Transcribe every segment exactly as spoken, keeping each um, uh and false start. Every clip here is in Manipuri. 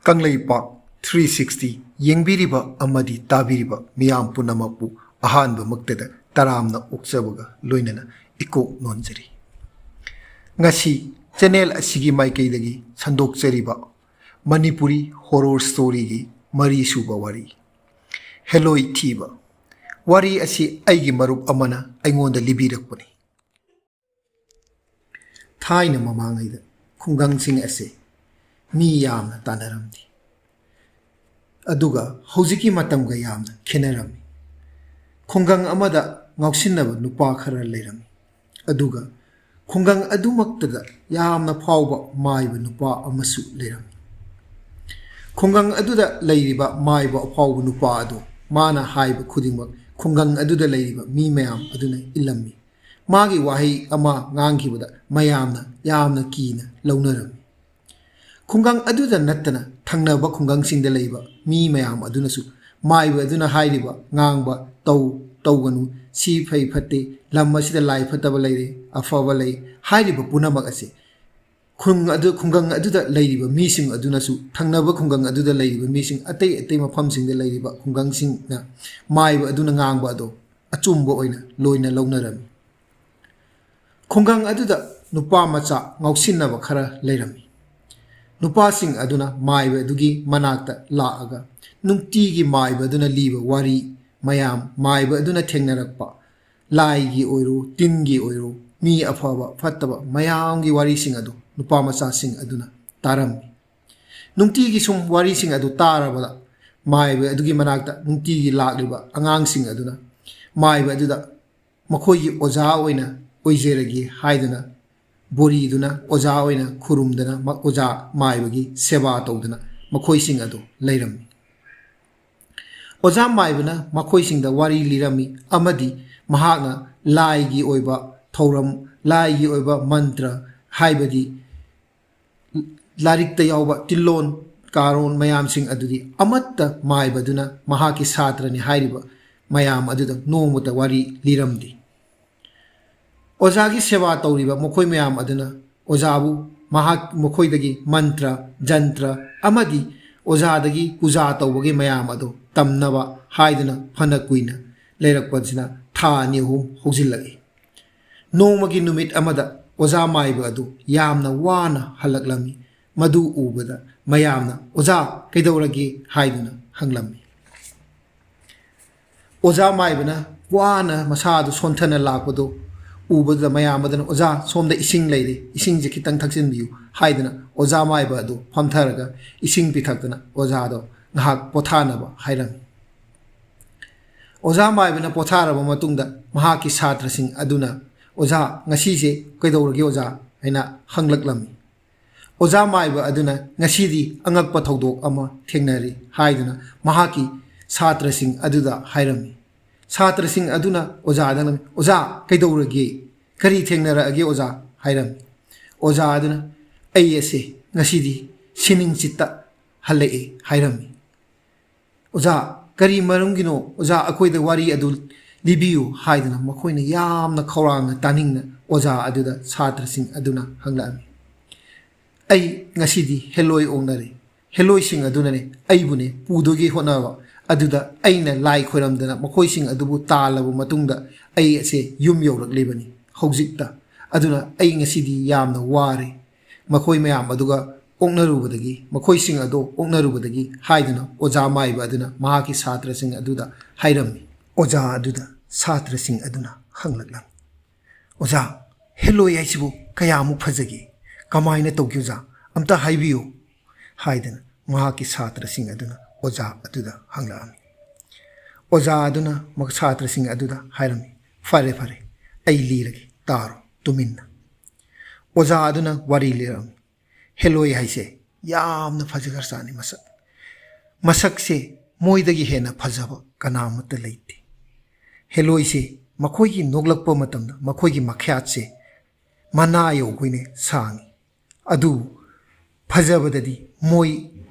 ꯀꯪꯂꯩꯄꯥꯛ three sixty ꯌꯦꯡꯕꯤꯔꯤꯕ ꯑꯃꯗꯤ ꯇꯥꯕꯤꯔꯤꯕ ꯃꯤꯌꯥꯝ ꯄꯨꯝꯅꯃꯛꯄꯨ ꯑꯍꯥꯟꯕꯃꯛꯇꯗ ꯇꯔꯥꯝꯅ ꯑꯣꯛꯆꯕꯒ ꯂꯣꯏꯅꯅ ꯏꯀꯣꯛ ꯅꯣꯟꯖꯔꯤ꯫ ꯉꯁꯤ channel ꯑꯁꯤꯒꯤ ꯃꯥꯏꯀꯩꯗꯒꯤ ꯁꯟꯗꯣꯛꯆꯔꯤꯕ ꯃꯅꯤꯄꯨꯔꯤ horror storyꯒꯤ ꯃꯔꯤꯁꯨꯕ ꯋꯥꯔꯤ, ꯍꯦꯂꯣꯏ ꯊꯤꯕ꯫ ꯋꯥꯔꯤ ꯑꯁꯤ ꯑꯩꯒꯤ ꯃꯔꯨꯞ ꯑꯃꯅ ꯑꯩꯉꯣꯟꯗ ꯂꯤꯕꯤꯔꯛꯄꯅꯤ꯫ ꯊꯥꯏꯅ ꯃꯃꯥꯡꯉꯩꯗ ꯈꯨꯡꯒꯪꯁꯤꯡ ꯑꯁꯦ ꯃꯤ ꯌꯥꯝꯅ ꯇꯥꯟꯅꯔꯝꯗꯦ꯫ ꯑꯗꯨꯒ ꯍꯧꯖꯤꯛꯀꯤ ꯃꯇꯝꯒ ꯌꯥꯝꯅ ꯈꯦꯠꯅꯔꯝꯃꯤ꯫ ꯈꯨꯡꯒꯪ ꯑꯃꯗ ꯉꯥꯎꯁꯤꯟꯅꯕ ꯅꯨꯄꯥ ꯈꯔ ꯂꯩꯔꯝꯃꯤ꯫ ꯑꯗꯨꯒ ꯈꯨꯡꯒꯪ ꯑꯗꯨꯃꯛꯇꯗ ꯌꯥꯝꯅ ꯐꯥꯎꯕ ꯃꯥꯏꯕ ꯅꯨꯄꯥ ꯑꯃꯁꯨ ꯂꯩꯔꯝꯃꯤ꯫ ꯈꯨꯡꯒꯪ ꯑꯗꯨꯗ ꯂꯩꯔꯤꯕ ꯃꯥꯏꯕ ꯑꯐꯥꯎꯕ ꯅꯨꯄꯥ ꯑꯗꯨ ꯃꯥꯅ ꯍꯥꯏꯕ ꯈꯨꯗꯤꯡꯃꯛ ꯈꯨꯡꯒꯪ ꯑꯗꯨꯗ ꯂꯩꯔꯤꯕ ꯃꯤ ꯃꯌꯥꯝ ꯑꯗꯨꯅ ꯏꯜꯂꯝꯃꯤ꯫ ꯃꯥꯒꯤ ꯋꯥꯍꯩ ꯑꯃ ꯉꯥꯡꯈꯤꯕꯗ ꯃꯌꯥꯝꯅ ꯌꯥꯝꯅ ꯀꯤꯅ ꯂꯧꯅꯔꯝꯃꯤ꯫ ꯈꯨꯡꯒꯪ ꯑꯗꯨꯗ ꯅꯠꯇꯅ ꯊꯪꯅꯕ ꯈꯨꯡꯒꯪꯁꯤꯡꯗ ꯂꯩꯕ ꯃꯤ ꯃꯌꯥꯝ ꯑꯗꯨꯅꯁꯨ ꯃꯥꯏꯕ ꯑꯗꯨꯅ ꯍꯥꯏꯔꯤꯕ ꯉꯥꯡꯕ ꯇꯧ, ꯇꯧꯒꯅꯨ, ꯁꯤ ꯐꯩ ꯐꯠꯇꯦ, ꯂꯝ ꯑꯁꯤꯗ ꯂꯥꯏ ꯐꯠꯇꯕ ꯂꯩꯔꯦ, ꯑꯐꯕ ꯂꯩ ꯍꯥꯏꯔꯤꯕ ꯄꯨꯝꯅꯃꯛ ꯑꯁꯤ ꯈꯨꯟ ꯑꯗꯨ, ꯈꯨꯡꯒꯪ ꯑꯗꯨꯗ ꯂꯩꯔꯤꯕ ꯃꯤꯁꯤꯡ ꯑꯗꯨꯅꯁꯨ ꯊꯪꯅꯕ ꯈꯨꯡꯒꯪ ꯑꯗꯨꯗ ꯂꯩꯔꯤꯕ ꯃꯤꯁꯤꯡ, ꯑꯇꯩ ꯑꯇꯩ ꯃꯐꯝꯁꯤꯡꯗ ꯂꯩꯔꯤꯕ ꯈꯨꯡꯒꯪꯁꯤꯡꯅ ꯃꯥꯏꯕ ꯑꯗꯨꯅ ꯉꯥꯡꯕ ꯑꯗꯣ ꯑꯆꯨꯝꯕ ꯑꯣꯏꯅ ꯂꯣꯏꯅ ꯂꯧꯅꯔꯝꯃꯤ꯫ ꯈꯨꯡꯒꯪ ꯑꯗꯨꯗ ꯅꯨꯄꯥ ꯃꯆꯥ ꯉꯥꯎꯁꯤꯟꯅꯕ ꯈꯔ ꯂꯩꯔꯝꯃꯤ꯫ ꯅꯨꯄꯥꯁꯤꯡ ꯑꯗꯨꯅ ꯃꯥꯏꯕ ꯑꯗꯨꯒꯤ ꯃꯅꯥꯛꯇ ꯂꯥꯛꯑꯒ ꯅꯨꯡꯇꯤꯒꯤ ꯃꯥꯏꯕ ꯑꯗꯨꯅ ꯂꯤꯕ ꯋꯥꯔꯤ ꯃꯌꯥꯝ, ꯃꯥꯏꯕ ꯑꯗꯨꯅ ꯊꯦꯡꯅꯔꯛꯄ ꯂꯥꯏꯒꯤ ꯑꯣꯏꯔꯣ, ꯇꯤꯟꯒꯤ ꯑꯣꯏꯔꯣ, ꯃꯤ ꯑꯐꯕ ꯐꯠꯇꯕ ꯃꯌꯥꯝꯒꯤ ꯋꯥꯔꯤꯁꯤꯡ ꯑꯗꯨ ꯅꯨꯄꯥ ꯃꯆꯥꯁꯤꯡ ꯑꯗꯨꯅ ꯇꯥꯔꯝꯃꯤ꯫ ꯅꯨꯡꯇꯤꯒꯤ ꯁꯨꯝ ꯋꯥꯔꯤꯁꯤꯡ ꯑꯗꯨ ꯇꯥꯔꯕꯗ ꯃꯥꯏꯕ ꯑꯗꯨꯒꯤ ꯃꯅꯥꯛꯇ ꯅꯨꯡꯇꯤꯒꯤ ꯂꯥꯛꯂꯤꯕ ꯑꯉꯥꯡꯁꯤꯡ ꯑꯗꯨꯅ ꯃꯥꯏꯕ ꯑꯗꯨꯗ ꯃꯈꯣꯏꯒꯤ ꯑꯣꯖꯥ ꯑꯣꯏꯅ ꯑꯣꯏꯖꯔꯒꯦ ꯍꯥꯏꯗꯨꯅ ꯕꯣꯔꯤꯗꯨꯅ ꯑꯣꯖꯥ ꯑꯣꯏꯅ ꯈꯨꯔꯨꯝꯗꯅ ꯃ-, ꯑꯣꯖꯥ ꯃꯥꯏꯕꯒꯤ ꯁꯦꯕꯥ ꯇꯧꯗꯅ ꯃꯈꯣꯏꯁꯤꯡ ꯑꯗꯨ ꯂꯩꯔꯝꯃꯤ꯫ ꯑꯣꯖꯥ ꯃꯥꯏꯕꯅ ꯃꯈꯣꯏꯁꯤꯡꯗ ꯋꯥꯔꯤ ꯂꯤꯔꯝꯃꯤ ꯑꯃꯗꯤ ꯃꯍꯥꯛꯅ ꯂꯥꯏꯒꯤ ꯑꯣꯏꯕ ꯊꯧꯔꯝ, ꯂꯥꯏꯒꯤ ꯑꯣꯏꯕ ꯃꯟꯇ꯭ꯔ, ꯍꯥꯏꯕꯗꯤ ꯂꯥꯏꯔꯤꯛꯇ ꯌꯥꯎꯕ ꯇꯤꯜꯂꯣꯟ ꯀꯥꯔꯣꯟ ꯃꯌꯥꯝꯁꯤꯡ ꯑꯗꯨꯗꯤ ꯑꯃꯠꯇ ꯃꯥꯏꯕꯗꯨꯅ ꯃꯍꯥꯛꯀꯤ ꯁꯥꯇ꯭ꯔꯅꯤ ꯍꯥꯏꯔꯤꯕ ꯃꯌꯥꯝ ꯑꯗꯨꯗ ꯅꯣꯡꯃꯇ ꯋꯥꯔꯤ ꯂꯤꯔꯝꯗꯦ꯫ ꯑꯣꯖꯥꯒꯤ ꯁꯦꯕꯥ ꯇꯧꯔꯤꯕ ꯃꯈꯣꯏ ꯃꯌꯥꯝ ꯑꯗꯨꯅ ꯑꯣꯖꯥꯕꯨ ꯃꯍꯥꯛ, ꯃꯈꯣꯏꯗꯒꯤ ꯃꯟꯇ꯭ꯔ, ꯖꯟꯇ꯭ꯔ ꯑꯃꯗꯤ ꯑꯣꯖꯥꯗꯒꯤ ꯄꯨꯖꯥ ꯇꯧꯕꯒꯤ ꯃꯌꯥꯝ ꯑꯗꯨ ꯇꯝꯅꯕ ꯍꯥꯏꯗꯨꯅ ꯐꯅ ꯀꯨꯏꯅ ꯂꯩꯔꯛꯄꯁꯤꯅ ꯊꯥ ꯑꯅꯤ ꯑꯍꯨꯝ ꯍꯧꯖꯤꯜꯂꯛꯏ꯫ ꯅꯣꯡꯃꯒꯤ ꯅꯨꯃꯤꯠ ꯑꯃꯗ ꯑꯣꯖꯥ ꯃꯥꯏꯕ ꯑꯗꯨ ꯌꯥꯝꯅ ꯋꯥꯅ ꯍꯜꯂꯛꯂꯝꯃꯤ꯫ ꯃꯗꯨ ꯎꯕꯗ ꯃꯌꯥꯝꯅ, "ꯑꯣꯖꯥ, ꯀꯩꯗꯧꯔꯒꯦ?" ꯍꯥꯏꯗꯨꯅ ꯍꯪꯂꯝꯃꯤ꯫ ꯑꯣꯖꯥ ꯃꯥꯏꯕꯅ ꯋꯥꯅ ꯃꯁꯥꯗꯨ ꯁꯣꯟꯊꯅ ꯂꯥꯛꯄꯗꯨ ꯎꯕꯗ ꯃꯌꯥꯝ ꯑꯗꯨꯅ, "ꯑꯣꯖꯥ, ꯁꯣꯝꯗ ꯏꯁꯤꯡ ꯂꯩꯔꯤ, ꯏꯁꯤꯡꯁꯦ ꯈꯤꯇꯪ ꯊꯛꯆꯤꯟꯕꯤꯌꯨ" ꯍꯥꯏꯗꯨꯅ ꯑꯣꯖꯥ ꯃꯥꯏꯕ ꯑꯗꯨ ꯐꯝꯊꯔꯒ ꯏꯁꯤꯡ ꯄꯤꯊꯛꯇꯨꯅ ꯑꯣꯖꯥꯗꯣ ꯉꯥꯏꯍꯥꯛ ꯄꯣꯊꯥꯅꯕ ꯍꯥꯏꯔꯝꯃꯤ꯫ ꯑꯣꯖꯥ ꯃꯥꯏꯕꯅ ꯄꯣꯊꯥꯔꯕ ꯃꯇꯨꯡꯗ ꯃꯍꯥꯛꯀꯤ ꯁꯥꯇ꯭ꯔꯁꯤꯡ ꯑꯗꯨꯅ, "ꯑꯣꯖꯥ, ꯉꯁꯤꯁꯦ ꯀꯩꯗꯧꯔꯒꯦ ꯑꯣꯖꯥ?" ꯍꯥꯏꯅ ꯍꯪꯂꯛꯂꯝꯃꯤ꯫ ꯑꯣꯖꯥ ꯃꯥꯏꯕ ꯑꯗꯨꯅ, "ꯉꯁꯤꯗꯤ ꯑꯉꯛꯄ ꯊꯧꯗꯣꯛ ꯑꯃ ꯊꯦꯡꯅꯔꯤ" ꯍꯥꯏꯗꯨꯅ ꯃꯍꯥꯛꯀꯤ ꯁꯥꯇ꯭ꯔꯁꯤꯡ ꯑꯗꯨꯗ ꯍꯥꯏꯔꯝꯃꯤ꯫ ꯁꯥꯇ꯭ꯔꯁꯤꯡ ꯑꯗꯨꯅ ꯑꯣꯖꯥꯗ ꯍꯪꯂꯝꯃꯤ, "ꯑꯣꯖꯥ, ꯀꯩꯗꯧꯔꯒꯦ? ꯀꯔꯤ ꯊꯦꯡꯅꯔꯛꯑꯒꯦ ꯑꯣꯖꯥ?" ꯍꯥꯏꯔꯝꯃꯤ꯫ ꯑꯣꯖꯥ ꯑꯗꯨꯅ, "ꯑꯩ ꯑꯁꯦ ꯉꯁꯤꯗꯤ ꯁꯤꯅꯤꯡ ꯆꯤꯠꯇ ꯍꯜꯂꯛꯑꯦ" ꯍꯥꯏꯔꯝꯃꯤ꯫ "ꯑꯣꯖꯥ, ꯀꯔꯤ ꯃꯔꯝꯒꯤꯅꯣ? ꯑꯣꯖꯥ, ꯑꯩꯈꯣꯏꯗ ꯋꯥꯔꯤ ꯑꯗꯨ ꯂꯤꯕꯤꯌꯨ" ꯍꯥꯏꯗꯨꯅ ꯃꯈꯣꯏꯅ ꯌꯥꯝꯅ ꯈꯧꯔꯥꯡꯅ ꯇꯥꯅꯤꯡꯅ ꯑꯣꯖꯥ ꯑꯗꯨꯗ ꯁꯥꯇ꯭ꯔꯁꯤꯡ ꯑꯗꯨꯅ ꯍꯪꯂꯛꯑꯝꯃꯤ꯫ "ꯑꯩ ꯉꯁꯤꯗꯤ ꯍꯦꯂꯣꯏ ꯑꯣꯛꯅꯔꯦ꯫ ꯍꯦꯂꯣꯏꯁꯤꯡ ꯑꯗꯨꯅꯅꯦ ꯑꯩꯕꯨꯅꯦ ꯄꯨꯗꯣꯏꯒꯤ ꯍꯣꯠꯅꯕ ꯑꯗꯨꯗ ꯑꯩꯅ ꯂꯥꯏ ꯈꯣꯏꯔꯝꯗꯅ ꯃꯈꯣꯏꯁꯤꯡ ꯑꯗꯨꯕꯨ ꯇꯥꯜꯂꯕ ꯃꯇꯨꯡꯗ ꯑꯩ ꯑꯁꯦ ꯌꯨꯝ ꯌꯧꯔꯛꯂꯤꯕꯅꯤ ꯍꯧꯖꯤꯛꯇ꯫ ꯑꯗꯨꯅ ꯑꯩ ꯉꯁꯤꯗꯤ ꯌꯥꯝꯅ ꯋꯥꯔꯦ꯫ ꯃꯈꯣꯏ ꯃꯌꯥꯝ ꯑꯗꯨꯒ ꯑꯣꯛꯅꯔꯨꯕꯗꯒꯤ, ꯃꯈꯣꯏꯁꯤꯡ ꯑꯗꯨ ꯑꯣꯛꯅꯔꯨꯕꯗꯒꯤ" ꯍꯥꯏꯗꯨꯅ ꯑꯣꯖꯥ ꯃꯥꯏꯕ ꯑꯗꯨꯅ ꯃꯍꯥꯛꯀꯤ ꯁꯥꯇ꯭ꯔꯁꯤꯡ ꯑꯗꯨꯗ ꯍꯥꯏꯔꯝꯃꯤ꯫ ꯑꯣꯖꯥ ꯑꯗꯨꯗ ꯁꯥꯇ꯭ꯔꯁꯤꯡ ꯑꯗꯨꯅ ꯍꯪꯂꯛꯂꯝꯃꯤ, "ꯑꯣꯖꯥ, ꯍꯦꯂꯣꯏ ꯍꯥꯏꯁꯤꯕꯨ ꯀꯌꯥꯃꯨꯛ ꯐꯖꯒꯦ? ꯀꯃꯥꯏꯅ ꯇꯧꯒꯦ ꯑꯣꯖꯥ? ꯑꯝꯇ ꯍꯥꯏꯕꯤꯌꯨ" ꯍꯥꯏꯗꯅ ꯃꯍꯥꯛꯀꯤ ꯁꯥꯇ꯭ꯔꯁꯤꯡ ꯑꯗꯨꯅ ꯑꯣꯖꯥ ꯑꯗꯨꯗ ꯍꯪꯂꯛꯑꯝꯃꯤ꯫ ꯑꯣꯖꯥ ꯑꯗꯨꯅ ꯃ-, ꯁꯥꯇ꯭ꯔꯁꯤꯡ ꯑꯗꯨꯗ ꯍꯥꯏꯔꯝꯃꯤ, "ꯐꯔꯦ, ꯐꯔꯦ, ꯑꯩ ꯂꯤꯔꯒꯦ, ꯇꯥꯔꯣ ꯇꯨꯃꯤꯟꯅ"꯫ ꯑꯣꯖꯥ ꯑꯗꯨꯅ ꯋꯥꯔꯤ ꯂꯤꯔꯝꯃꯤ꯫ "ꯍꯦꯂꯣꯏ ꯍꯥꯏꯁꯦ ꯌꯥꯝꯅ ꯐꯖꯈ꯭ꯔꯖꯥꯠꯅꯤ ꯃꯁꯛ꯫ ꯃꯁꯛꯁꯦ ꯃꯣꯏꯗꯒꯤ ꯍꯦꯟꯅ ꯐꯖꯕ ꯀꯅꯥ ꯑꯃꯠꯇ ꯂꯩꯇꯦ꯫ ꯍꯦꯂꯣꯏꯁꯦ ꯃꯈꯣꯏꯒꯤ ꯅꯣꯛꯂꯛꯄ ꯃꯇꯝꯗ ꯃꯈꯣꯏꯒꯤ ꯃꯈ꯭ꯌꯥꯠꯁꯦ ꯃꯅꯥ ꯌꯧꯈꯩꯅꯦ ꯁꯥꯡꯉꯤ꯫ ꯑꯗꯨꯕꯨ ꯐꯖꯕꯗꯗꯤ ꯃꯣꯏ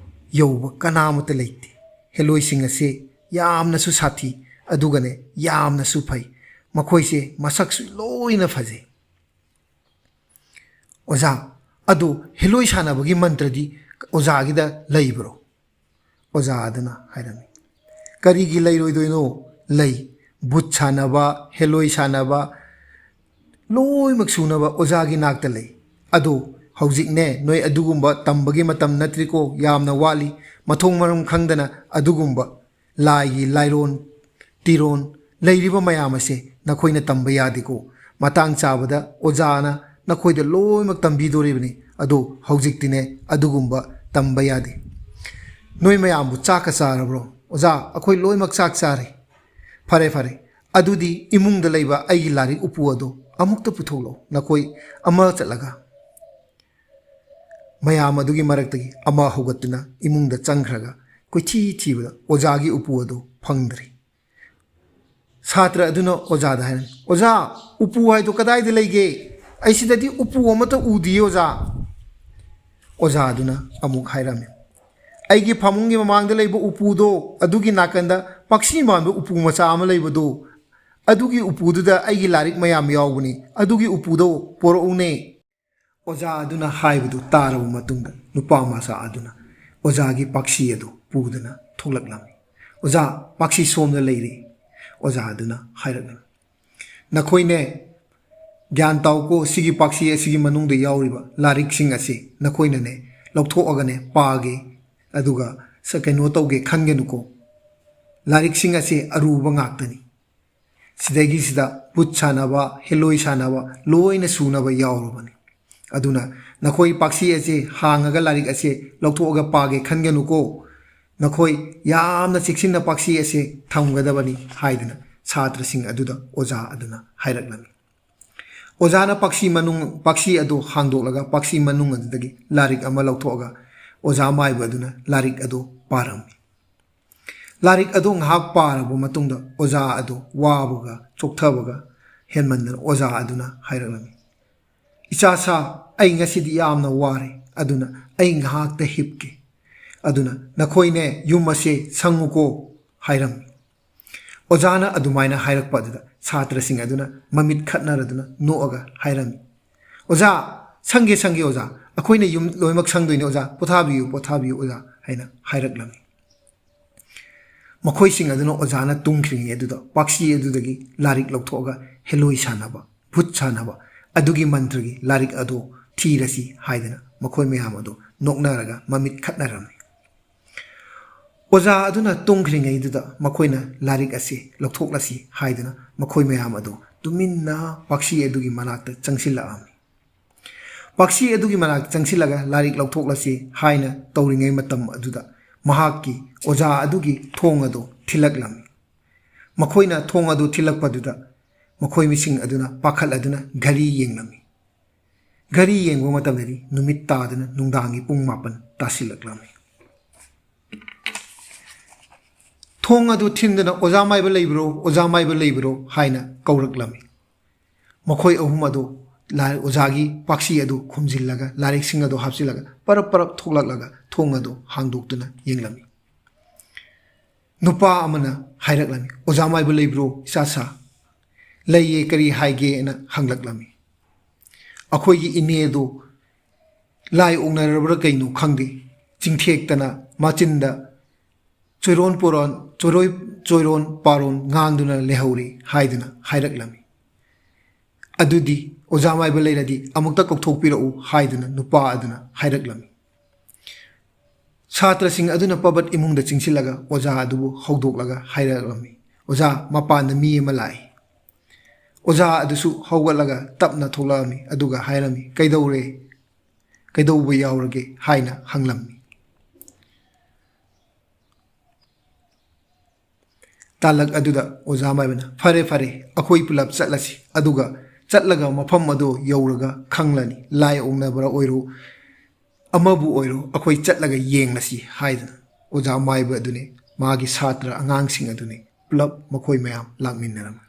ꯌꯧꯕ ꯀꯅꯥ ꯑꯃꯠꯇ ꯂꯩꯇꯦ꯫ ꯍꯦꯂꯣꯏꯁꯤꯡ ꯑꯁꯦ ꯌꯥꯝꯅꯁꯨ ꯁꯥꯊꯤ, ꯑꯗꯨꯒꯅꯦ ꯌꯥꯝꯅꯁꯨ ꯐꯩ꯫ ꯃꯈꯣꯏꯁꯦ ꯃꯁꯛꯁꯨ ꯂꯣꯏꯅ ꯐꯖꯩ"꯫ "ꯑꯣꯖꯥ, ꯑꯗꯨ ꯍꯦꯂꯣꯏ ꯁꯥꯟꯅꯕꯒꯤ ꯃꯟꯇ꯭ꯔꯗꯤ ꯑꯣꯖꯥꯒꯤꯗ ꯂꯩꯕ꯭ꯔꯣ?" ꯑꯣꯖꯥ ꯑꯗꯨꯅ ꯍꯥꯏꯔꯝꯃꯤ, "ꯀꯔꯤꯒꯤ ꯂꯩꯔꯣꯏꯗꯣꯏꯅꯣ? ꯂꯩ꯫ ꯚꯨꯠ ꯁꯥꯟꯅꯕ, ꯍꯦꯂꯣꯏ ꯁꯥꯟꯅꯕ, ꯂꯣꯏꯅꯃꯛ ꯁꯨꯅꯕ ꯑꯣꯖꯥꯒꯤ ꯅꯥꯛꯇ ꯂꯩ꯫ ꯑꯗꯣ ꯍꯧꯖꯤꯛꯅꯦ, ꯅꯣꯏ ꯑꯗꯨꯒꯨꯝꯕ ꯇꯝꯕꯒꯤ ꯃꯇꯝ ꯅꯠꯇ꯭ꯔꯤꯀꯣ, ꯌꯥꯝꯅ ꯋꯥꯠꯂꯤ꯫ ꯃꯊꯣꯡ ꯃꯔꯝ ꯈꯪꯗꯅ ꯑꯗꯨꯒꯨꯝꯕ ꯂꯥꯏꯒꯤ ꯂꯥꯏꯔꯣꯟ ꯇꯤꯔꯣꯟ ꯂꯩꯔꯤꯕ ꯃꯌꯥꯝ ꯑꯁꯦ ꯅꯈꯣꯏꯅ ꯇꯝꯕ ꯌꯥꯗꯦꯀꯣ꯫ ꯃꯇꯥꯡ ꯆꯥꯕꯗ ꯑꯣꯖꯥꯅ ꯅꯈꯣꯏꯗ ꯂꯣꯏꯅꯃꯛ ꯇꯝꯕꯤꯗꯣꯔꯤꯕꯅꯤ꯫ ꯑꯗꯣ ꯍꯧꯖꯤꯛꯇꯤꯅꯦ, ꯑꯗꯨꯒꯨꯝꯕ ꯇꯝꯕ ꯌꯥꯗꯦ꯫ ꯅꯣꯏ ꯃꯌꯥꯝꯕꯨ ꯆꯥꯛꯀ ꯆꯥꯔꯕ꯭ꯔꯣ?" "ꯑꯣꯖꯥ, ꯑꯩꯈꯣꯏ ꯂꯣꯏꯅꯃꯛ ꯆꯥꯛ ꯆꯥꯔꯦ꯫" "ꯐꯔꯦ, ꯐꯔꯦ꯫ ꯑꯗꯨꯗꯤ ꯏꯃꯨꯡꯗ ꯂꯩꯕ ꯑꯩꯒꯤ ꯂꯥꯏꯔꯤꯛ ꯎꯄꯨ ꯑꯗꯣ ꯑꯃꯨꯛꯇ ꯄꯨꯊꯣꯛꯂꯛꯑꯣ, ꯅꯈꯣꯏ ꯑꯃ ꯆꯠꯂꯒ꯫" ꯃꯌꯥꯝ ꯑꯗꯨꯒꯤ ꯃꯔꯛꯇꯒꯤ ꯑꯃ ꯍꯧꯒꯠꯇꯨꯅ ꯏꯃꯨꯡꯗ ꯆꯪꯈ꯭ꯔꯒ ꯀꯣꯏꯊꯤ ꯊꯤꯕꯗ ꯑꯣꯖꯥꯒꯤ ꯎꯄꯨ ꯑꯗꯨ ꯐꯪꯗ꯭ꯔꯦ꯫ ꯁꯥꯇ꯭ꯔ ꯑꯗꯨꯅ ꯑꯣꯖꯥꯗ ꯍꯥꯏꯔꯝꯃꯤ, "ꯑꯣꯖꯥ, ꯎꯄꯨ ꯍꯥꯏꯗꯣ ꯀꯗꯥꯏꯗ ꯂꯩꯒꯦ? ꯑꯩ ꯁꯤꯗꯗꯤ ꯎꯄꯨ ꯑꯃꯠꯇ ꯎꯗꯤꯌꯦ, ꯑꯣꯖꯥ꯫" ꯑꯣꯖꯥ ꯑꯗꯨꯅ ꯑꯃꯨꯛ ꯍꯥꯏꯔꯝꯃꯤ, "ꯑꯩꯒꯤ ꯐꯃꯨꯡꯒꯤ ꯃꯃꯥꯡꯗ ꯂꯩꯕ ꯎꯄꯨꯗꯣ, ꯑꯗꯨꯒꯤ ꯅꯥꯀꯟꯗ ꯄꯥꯛꯁꯤ ꯃꯥꯟꯕ ꯎꯄꯨ ꯃꯆꯥ ꯑꯃ ꯂꯩꯕꯗꯣ, ꯑꯗꯨꯒꯤ ꯎꯄꯨꯗꯨꯗ ꯑꯩꯒꯤ ꯂꯥꯏꯔꯤꯛ ꯃꯌꯥꯝ ꯌꯥꯎꯕꯅꯤ꯫ ꯑꯗꯨꯒꯤ ꯎꯄꯨꯗꯣ ꯄꯣꯔꯛꯎꯅꯦ꯫" ꯑꯣꯖꯥ ꯑꯗꯨꯅ ꯍꯥꯏꯕꯗꯨ ꯇꯥꯔꯕ ꯃꯇꯨꯡꯗ ꯅꯨꯄꯥ ꯃꯆꯥ ꯑꯗꯨꯅ ꯑꯣꯖꯥꯒꯤ ꯄꯥꯛꯁꯤ ꯑꯗꯨ ꯄꯨꯗꯨꯅ ꯊꯣꯛꯂꯛꯂꯝꯃꯤ꯫ "ꯑꯣꯖꯥ, ꯄꯥꯛꯁꯤ ꯁꯣꯝꯗ ꯂꯩꯔꯦ꯫" ꯑꯣꯖꯥ ꯑꯗꯨꯅ ꯍꯥꯏꯔꯛꯂꯝꯃꯤ, "ꯅꯈꯣꯏꯅꯦ, ꯒ꯭ꯌꯥꯟ ꯇꯥꯎꯀꯣ, ꯁꯤꯒꯤ ꯄꯥꯛꯁꯤ ꯑꯁꯤꯒꯤ ꯃꯅꯨꯡꯗ ꯌꯥꯎꯔꯤꯕ ꯂꯥꯏꯔꯤꯛꯁꯤꯡ ꯑꯁꯤ ꯅꯈꯣꯏꯅꯅꯦ ꯂꯧꯊꯣꯛꯑꯒꯅꯦ ꯄꯥꯒꯦ, ꯑꯗꯨꯒ ꯁ-, ꯀꯩꯅꯣ ꯇꯧꯒꯦ ꯈꯟꯒꯅꯨꯀꯣ꯫ ꯂꯥꯏꯔꯤꯛꯁꯤꯡ ꯑꯁꯤ ꯑꯔꯨꯕ ꯉꯥꯛꯇꯅꯤ꯫ ꯁꯤꯗꯒꯤꯁꯤꯗ ꯕꯨꯠ ꯁꯥꯟꯅꯕ, ꯍꯦꯂꯣꯏ ꯁꯥꯟꯅꯕ ꯂꯣꯏꯅ ꯁꯨꯅꯕ ꯌꯥꯎꯔꯕꯅꯤ꯫ ꯑꯗꯨꯅ ꯅꯈꯣꯏ ꯄꯥꯛꯁꯤ ꯑꯁꯦ ꯍꯥꯡꯉꯒ ꯂꯥꯏꯔꯤꯛ ꯑꯁꯦ ꯂꯧꯊꯣꯛꯑꯒ ꯄꯥꯒꯦ ꯈꯟꯒꯅꯨꯀꯣ꯫ ꯅꯈꯣꯏ ꯌꯥꯝꯅ ꯆꯦꯛꯁꯤꯟꯅ ꯄꯥꯛꯁꯤ ꯑꯁꯦ ꯊꯝꯒꯗꯕꯅꯤ" ꯍꯥꯏꯗꯅ ꯁꯥꯇ꯭ꯔꯁꯤꯡ ꯑꯗꯨꯗ ꯑꯣꯖꯥ ꯑꯗꯨꯅ ꯍꯥꯏꯔꯛꯂꯝꯃꯤ꯫ ꯑꯣꯖꯥꯅ ꯄꯥꯛꯁꯤ ꯃꯅꯨꯡ, ꯄꯥꯛꯁꯤ ꯑꯗꯨ ꯍꯥꯡꯗꯣꯛꯂꯒ ꯄꯥꯛꯁꯤ ꯃꯅꯨꯡ ꯑꯗꯨꯗꯒꯤ ꯂꯥꯏꯔꯤꯛ ꯑꯃ ꯂꯧꯊꯣꯛꯑꯒ ꯑꯣꯖꯥ ꯃꯥꯏꯕ ꯑꯗꯨꯅ ꯂꯥꯏꯔꯤꯛ ꯑꯗꯨ ꯄꯥꯔꯝꯃꯤ꯫ ꯂꯥꯏꯔꯤꯛ ꯑꯗꯨ ꯉꯥꯏꯍꯥꯛ ꯄꯥꯔꯕ ꯃꯇꯨꯡꯗ ꯑꯣꯖꯥ ꯑꯗꯨ ꯋꯥꯕꯒ ꯆꯣꯛꯊꯕꯒ ꯍꯦꯟꯃꯟꯗꯅ ꯑꯣꯖꯥ ꯑꯗꯨꯅ ꯍꯥꯏꯔꯛꯂꯝꯃꯤ, "ꯏꯆꯥ ꯁꯥ, ꯑꯩ ꯉꯁꯤꯗꯤ ꯌꯥꯝꯅ ꯋꯥꯔꯦ, ꯑꯗꯨꯅ ꯑꯩ ꯉꯥꯏꯍꯥꯛꯇ ꯍꯤꯞꯀꯦ꯫ ꯑꯗꯨꯅ ꯅꯈꯣꯏꯅꯦ ꯌꯨꯝ ꯑꯁꯦ ꯁꯪꯉꯨꯀꯣ" ꯍꯥꯏꯔꯝꯃꯤ꯫ ꯑꯣꯖꯥꯅ ꯑꯗꯨꯃꯥꯏꯅ ꯍꯥꯏꯔꯛꯄ ꯑꯗꯨꯗ ꯁꯥꯇ꯭ꯔꯁꯤꯡ ꯑꯗꯨꯅ ꯃꯃꯤꯠ ꯈꯠꯅꯔꯗꯨꯅ ꯅꯣꯛꯑꯒ ꯍꯥꯏꯔꯝꯃꯤ, "ꯑꯣꯖꯥ, ꯁꯪꯒꯦ, ꯁꯪꯒꯦ ꯑꯣꯖꯥ, "ꯑꯩꯈꯣꯏꯅ ꯌꯨꯝ ꯂꯣꯏꯅꯃꯛ ꯁꯪꯗꯣꯏꯅꯤ ꯑꯣꯖꯥ, ꯄꯣꯊꯥꯕꯤꯌꯨ, ꯄꯣꯊꯥꯕꯤꯌꯨ ꯑꯣꯖꯥ" ꯍꯥꯏꯅ ꯍꯥꯏꯔꯛꯂꯝꯃꯤ꯫ ꯃꯈꯣꯏꯁꯤꯡ ꯑꯗꯨꯅ ꯑꯣꯖꯥꯅ ꯇꯨꯝꯈ꯭ꯔꯤꯉꯩ ꯑꯗꯨꯗ ꯄꯥꯛꯁꯤ ꯑꯗꯨꯗꯒꯤ ꯂꯥꯏꯔꯤꯛ ꯂꯧꯊꯣꯛꯑꯒ ꯍꯦꯂꯣꯏ ꯁꯥꯟꯅꯕ, ꯚꯨꯠ ꯁꯥꯟꯅꯕ ꯑꯗꯨꯒꯤ ꯃꯟꯇ꯭ꯔꯒꯤ ꯂꯥꯏꯔꯤꯛ ꯑꯗꯨ ꯊꯤꯔꯁꯤ ꯍꯥꯏꯗꯅ ꯃꯈꯣꯏ ꯃꯌꯥꯝ ꯑꯗꯨ ꯅꯣꯛꯅꯔꯒ ꯃꯃꯤꯠ ꯈꯠꯅꯔꯝꯃꯤ꯫ ꯑꯣꯖꯥ ꯑꯗꯨꯅ ꯇꯨꯝꯈ꯭ꯔꯤꯉꯩꯗꯨꯗ ꯃꯈꯣꯏꯅ ꯂꯥꯏꯔꯤꯛ ꯑꯁꯤ ꯂꯧꯊꯣꯛꯂꯁꯤ ꯍꯥꯏꯗꯨꯅ ꯃꯈꯣꯏ ꯃꯌꯥꯝ ꯑꯗꯨ ꯇꯨꯃꯤꯟꯅ ꯄꯥꯛꯁꯤ ꯑꯗꯨꯒꯤ ꯃꯅꯥꯛꯇ ꯆꯪꯁꯤꯜꯂꯛꯂꯝꯃꯤ꯫ ꯄꯥꯛꯁꯤ ꯑꯗꯨꯒꯤ ꯃꯅꯥꯛꯇ ꯆꯪꯁꯤꯜꯂꯒ ꯂꯥꯏꯔꯤꯛ ꯂꯧꯊꯣꯛꯂꯁꯤ ꯍꯥꯏꯅ ꯇꯧꯔꯤꯉꯩ ꯃꯇꯝ ꯑꯗꯨꯗ ꯃꯍꯥꯛꯀꯤ ꯑꯣꯖꯥ ꯑꯗꯨꯒꯤ ꯊꯣꯡ ꯑꯗꯨ ꯊꯤꯜꯂꯛꯂꯝꯃꯤ꯫ ꯃꯈꯣꯏꯅ ꯊꯣꯡ ꯑꯗꯨ ꯊꯤꯜꯂꯛꯄꯗꯨꯗ ꯃꯈꯣꯏ ꯃꯤꯁꯤꯡ ꯑꯗꯨꯅ ꯄꯥꯈꯠꯂꯗꯨꯅ ꯘꯔꯤ ꯌꯦꯡꯂꯝꯃꯤ꯫ ꯘꯔꯤ ꯌꯦꯡꯕ ꯃꯇꯝꯗꯗꯤ ꯅꯨꯃꯤꯠ ꯇꯥꯗꯨꯅ ꯅꯨꯡꯗꯥꯡꯒꯤ ꯄꯨꯡ ꯃꯥꯄꯟ ꯇꯥꯁꯤꯜꯂꯛꯂꯝꯃꯤ꯫ ꯊꯣꯡ ꯑꯗꯨ ꯊꯤꯟꯗꯨꯅ "ꯑꯣꯖꯥ ꯃꯥꯏꯕ ꯂꯩꯕ꯭ꯔꯣ? ꯑꯣꯖꯥ ꯃꯥꯏꯕ ꯂꯩꯕ꯭ꯔꯣ?" ꯍꯥꯏꯅ ꯀꯧꯔꯛꯂꯝꯃꯤ꯫ ꯃꯈꯣꯏ ꯑꯍꯨꯝ ꯑꯗꯨ ꯂꯥꯏ-, ꯑꯣꯖꯥꯒꯤ ꯄꯥꯛꯁꯤ ꯑꯗꯨ ꯈꯨꯝꯖꯤꯜꯂꯒ, ꯂꯥꯏꯔꯤꯛꯁꯤꯡ ꯑꯗꯨ ꯍꯥꯞꯆꯤꯜꯂꯒ, ꯄꯔꯞ ꯄꯔꯞ ꯊꯣꯛꯂꯛꯂꯒ ꯊꯣꯡ ꯑꯗꯨ ꯍꯥꯡꯗꯣꯛꯇꯨꯅ ꯌꯦꯡꯂꯝꯃꯤ꯫ ꯅꯨꯄꯥ ꯑꯃꯅ ꯍꯥꯏꯔꯛꯂꯝꯃꯤ, "ꯑꯣꯖꯥ ꯃꯥꯏꯕ ꯂꯩꯕ꯭ꯔꯣ, ꯏꯆꯥ ꯁꯥ?" "ꯂꯩꯌꯦ, ꯀꯔꯤ ꯍꯥꯏꯒꯦꯅ?" ꯍꯪꯂꯛꯂꯝꯃꯤ꯫ "ꯑꯩꯈꯣꯏꯒꯤ ꯏꯅꯦꯗꯨ ꯂꯥꯏ ꯑꯣꯛꯅꯔꯕ꯭ꯔꯥ ꯀꯩꯅꯣ ꯈꯪꯗꯦ, ꯆꯤꯡꯊꯦꯛꯇꯅ ꯃꯆꯤꯟꯗ ꯆꯣꯏꯔꯣꯟ ꯄꯣꯔꯣꯟ, ꯆꯣꯏꯔꯣꯏ-, ꯆꯣꯏꯔꯣꯟ ꯄꯥꯔꯣꯟ ꯉꯥꯡꯗꯨꯅ ꯂꯩꯍꯧꯔꯤ" ꯍꯥꯏꯗꯨꯅ ꯍꯥꯏꯔꯛꯂꯝꯃꯤ꯫ "ꯑꯗꯨꯗꯤ ꯑꯣꯖꯥ ꯃꯥꯏꯕ ꯂꯩꯔꯗꯤ ꯑꯃꯨꯛꯇ ꯀꯧꯊꯣꯛꯄꯤꯔꯛꯎ" ꯍꯥꯏꯗꯨꯅ ꯅꯨꯄꯥ ꯑꯗꯨꯅ ꯍꯥꯏꯔꯛꯂꯝꯃꯤ꯫ ꯁꯥꯇ꯭ꯔꯁꯤꯡ ꯑꯗꯨꯅ ꯄꯕꯠ ꯏꯃꯨꯡꯗ ꯆꯪꯁꯤꯜꯂꯒ ꯑꯣꯖꯥ ꯑꯗꯨꯕꯨ ꯍꯧꯗꯣꯛꯂꯒ ꯍꯥꯏꯔꯛꯂꯝꯃꯤ, "ꯑꯣꯖꯥ, ꯃꯄꯥꯟꯗ ꯃꯤ ꯑꯃ ꯂꯥꯛꯏ"꯫ ꯑꯣꯖꯥ ꯑꯗꯨꯁꯨ ꯍꯧꯒꯠꯂꯒ ꯇꯞꯅ ꯊꯣꯛꯂꯛꯂꯝꯃꯤ, ꯑꯗꯨꯒ ꯍꯥꯏꯔꯝꯃꯤ, "ꯀꯩꯗꯧꯔꯦ? ꯀꯩꯗꯧꯕ ꯌꯥꯎꯔꯒꯦ?" ꯍꯥꯏꯅ ꯍꯪꯂꯝꯃꯤ꯫ ꯇꯥꯂꯛ ꯑꯗꯨꯗ ꯑꯣꯖꯥ ꯃꯥꯏꯕꯅ, "ꯐꯔꯦ, ꯐꯔꯦ, ꯑꯩꯈꯣꯏ ꯄꯨꯂꯞ ꯆꯠꯂꯁꯤ, ꯑꯗꯨꯒ ꯆꯠꯂꯒ ꯃꯐꯝ ꯑꯗꯨ ꯌꯧꯔꯒ ꯈꯪꯂꯅꯤ, ꯂꯥꯏ ꯑꯣꯛꯅꯕ꯭ꯔꯥ ꯑꯣꯏꯔꯣ, ꯑꯃꯕꯨ ꯑꯣꯏꯔꯣ, ꯑꯩꯈꯣꯏ ꯆꯠꯂꯒ ꯌꯦꯡꯂꯁꯤ" ꯍꯥꯏꯗꯨꯅ ꯑꯣꯖꯥ ꯃꯥꯏꯕ ꯑꯗꯨꯅꯦ, ꯃꯥꯒꯤ ꯁꯥꯇ꯭ꯔ ꯑꯉꯥꯡꯁꯤꯡ ꯑꯗꯨꯅꯦ, ꯄꯨꯂꯞ ꯃꯈꯣꯏ ꯃꯌꯥꯝ ꯂꯥꯛꯃꯤꯟꯅꯔꯝꯃꯤ꯫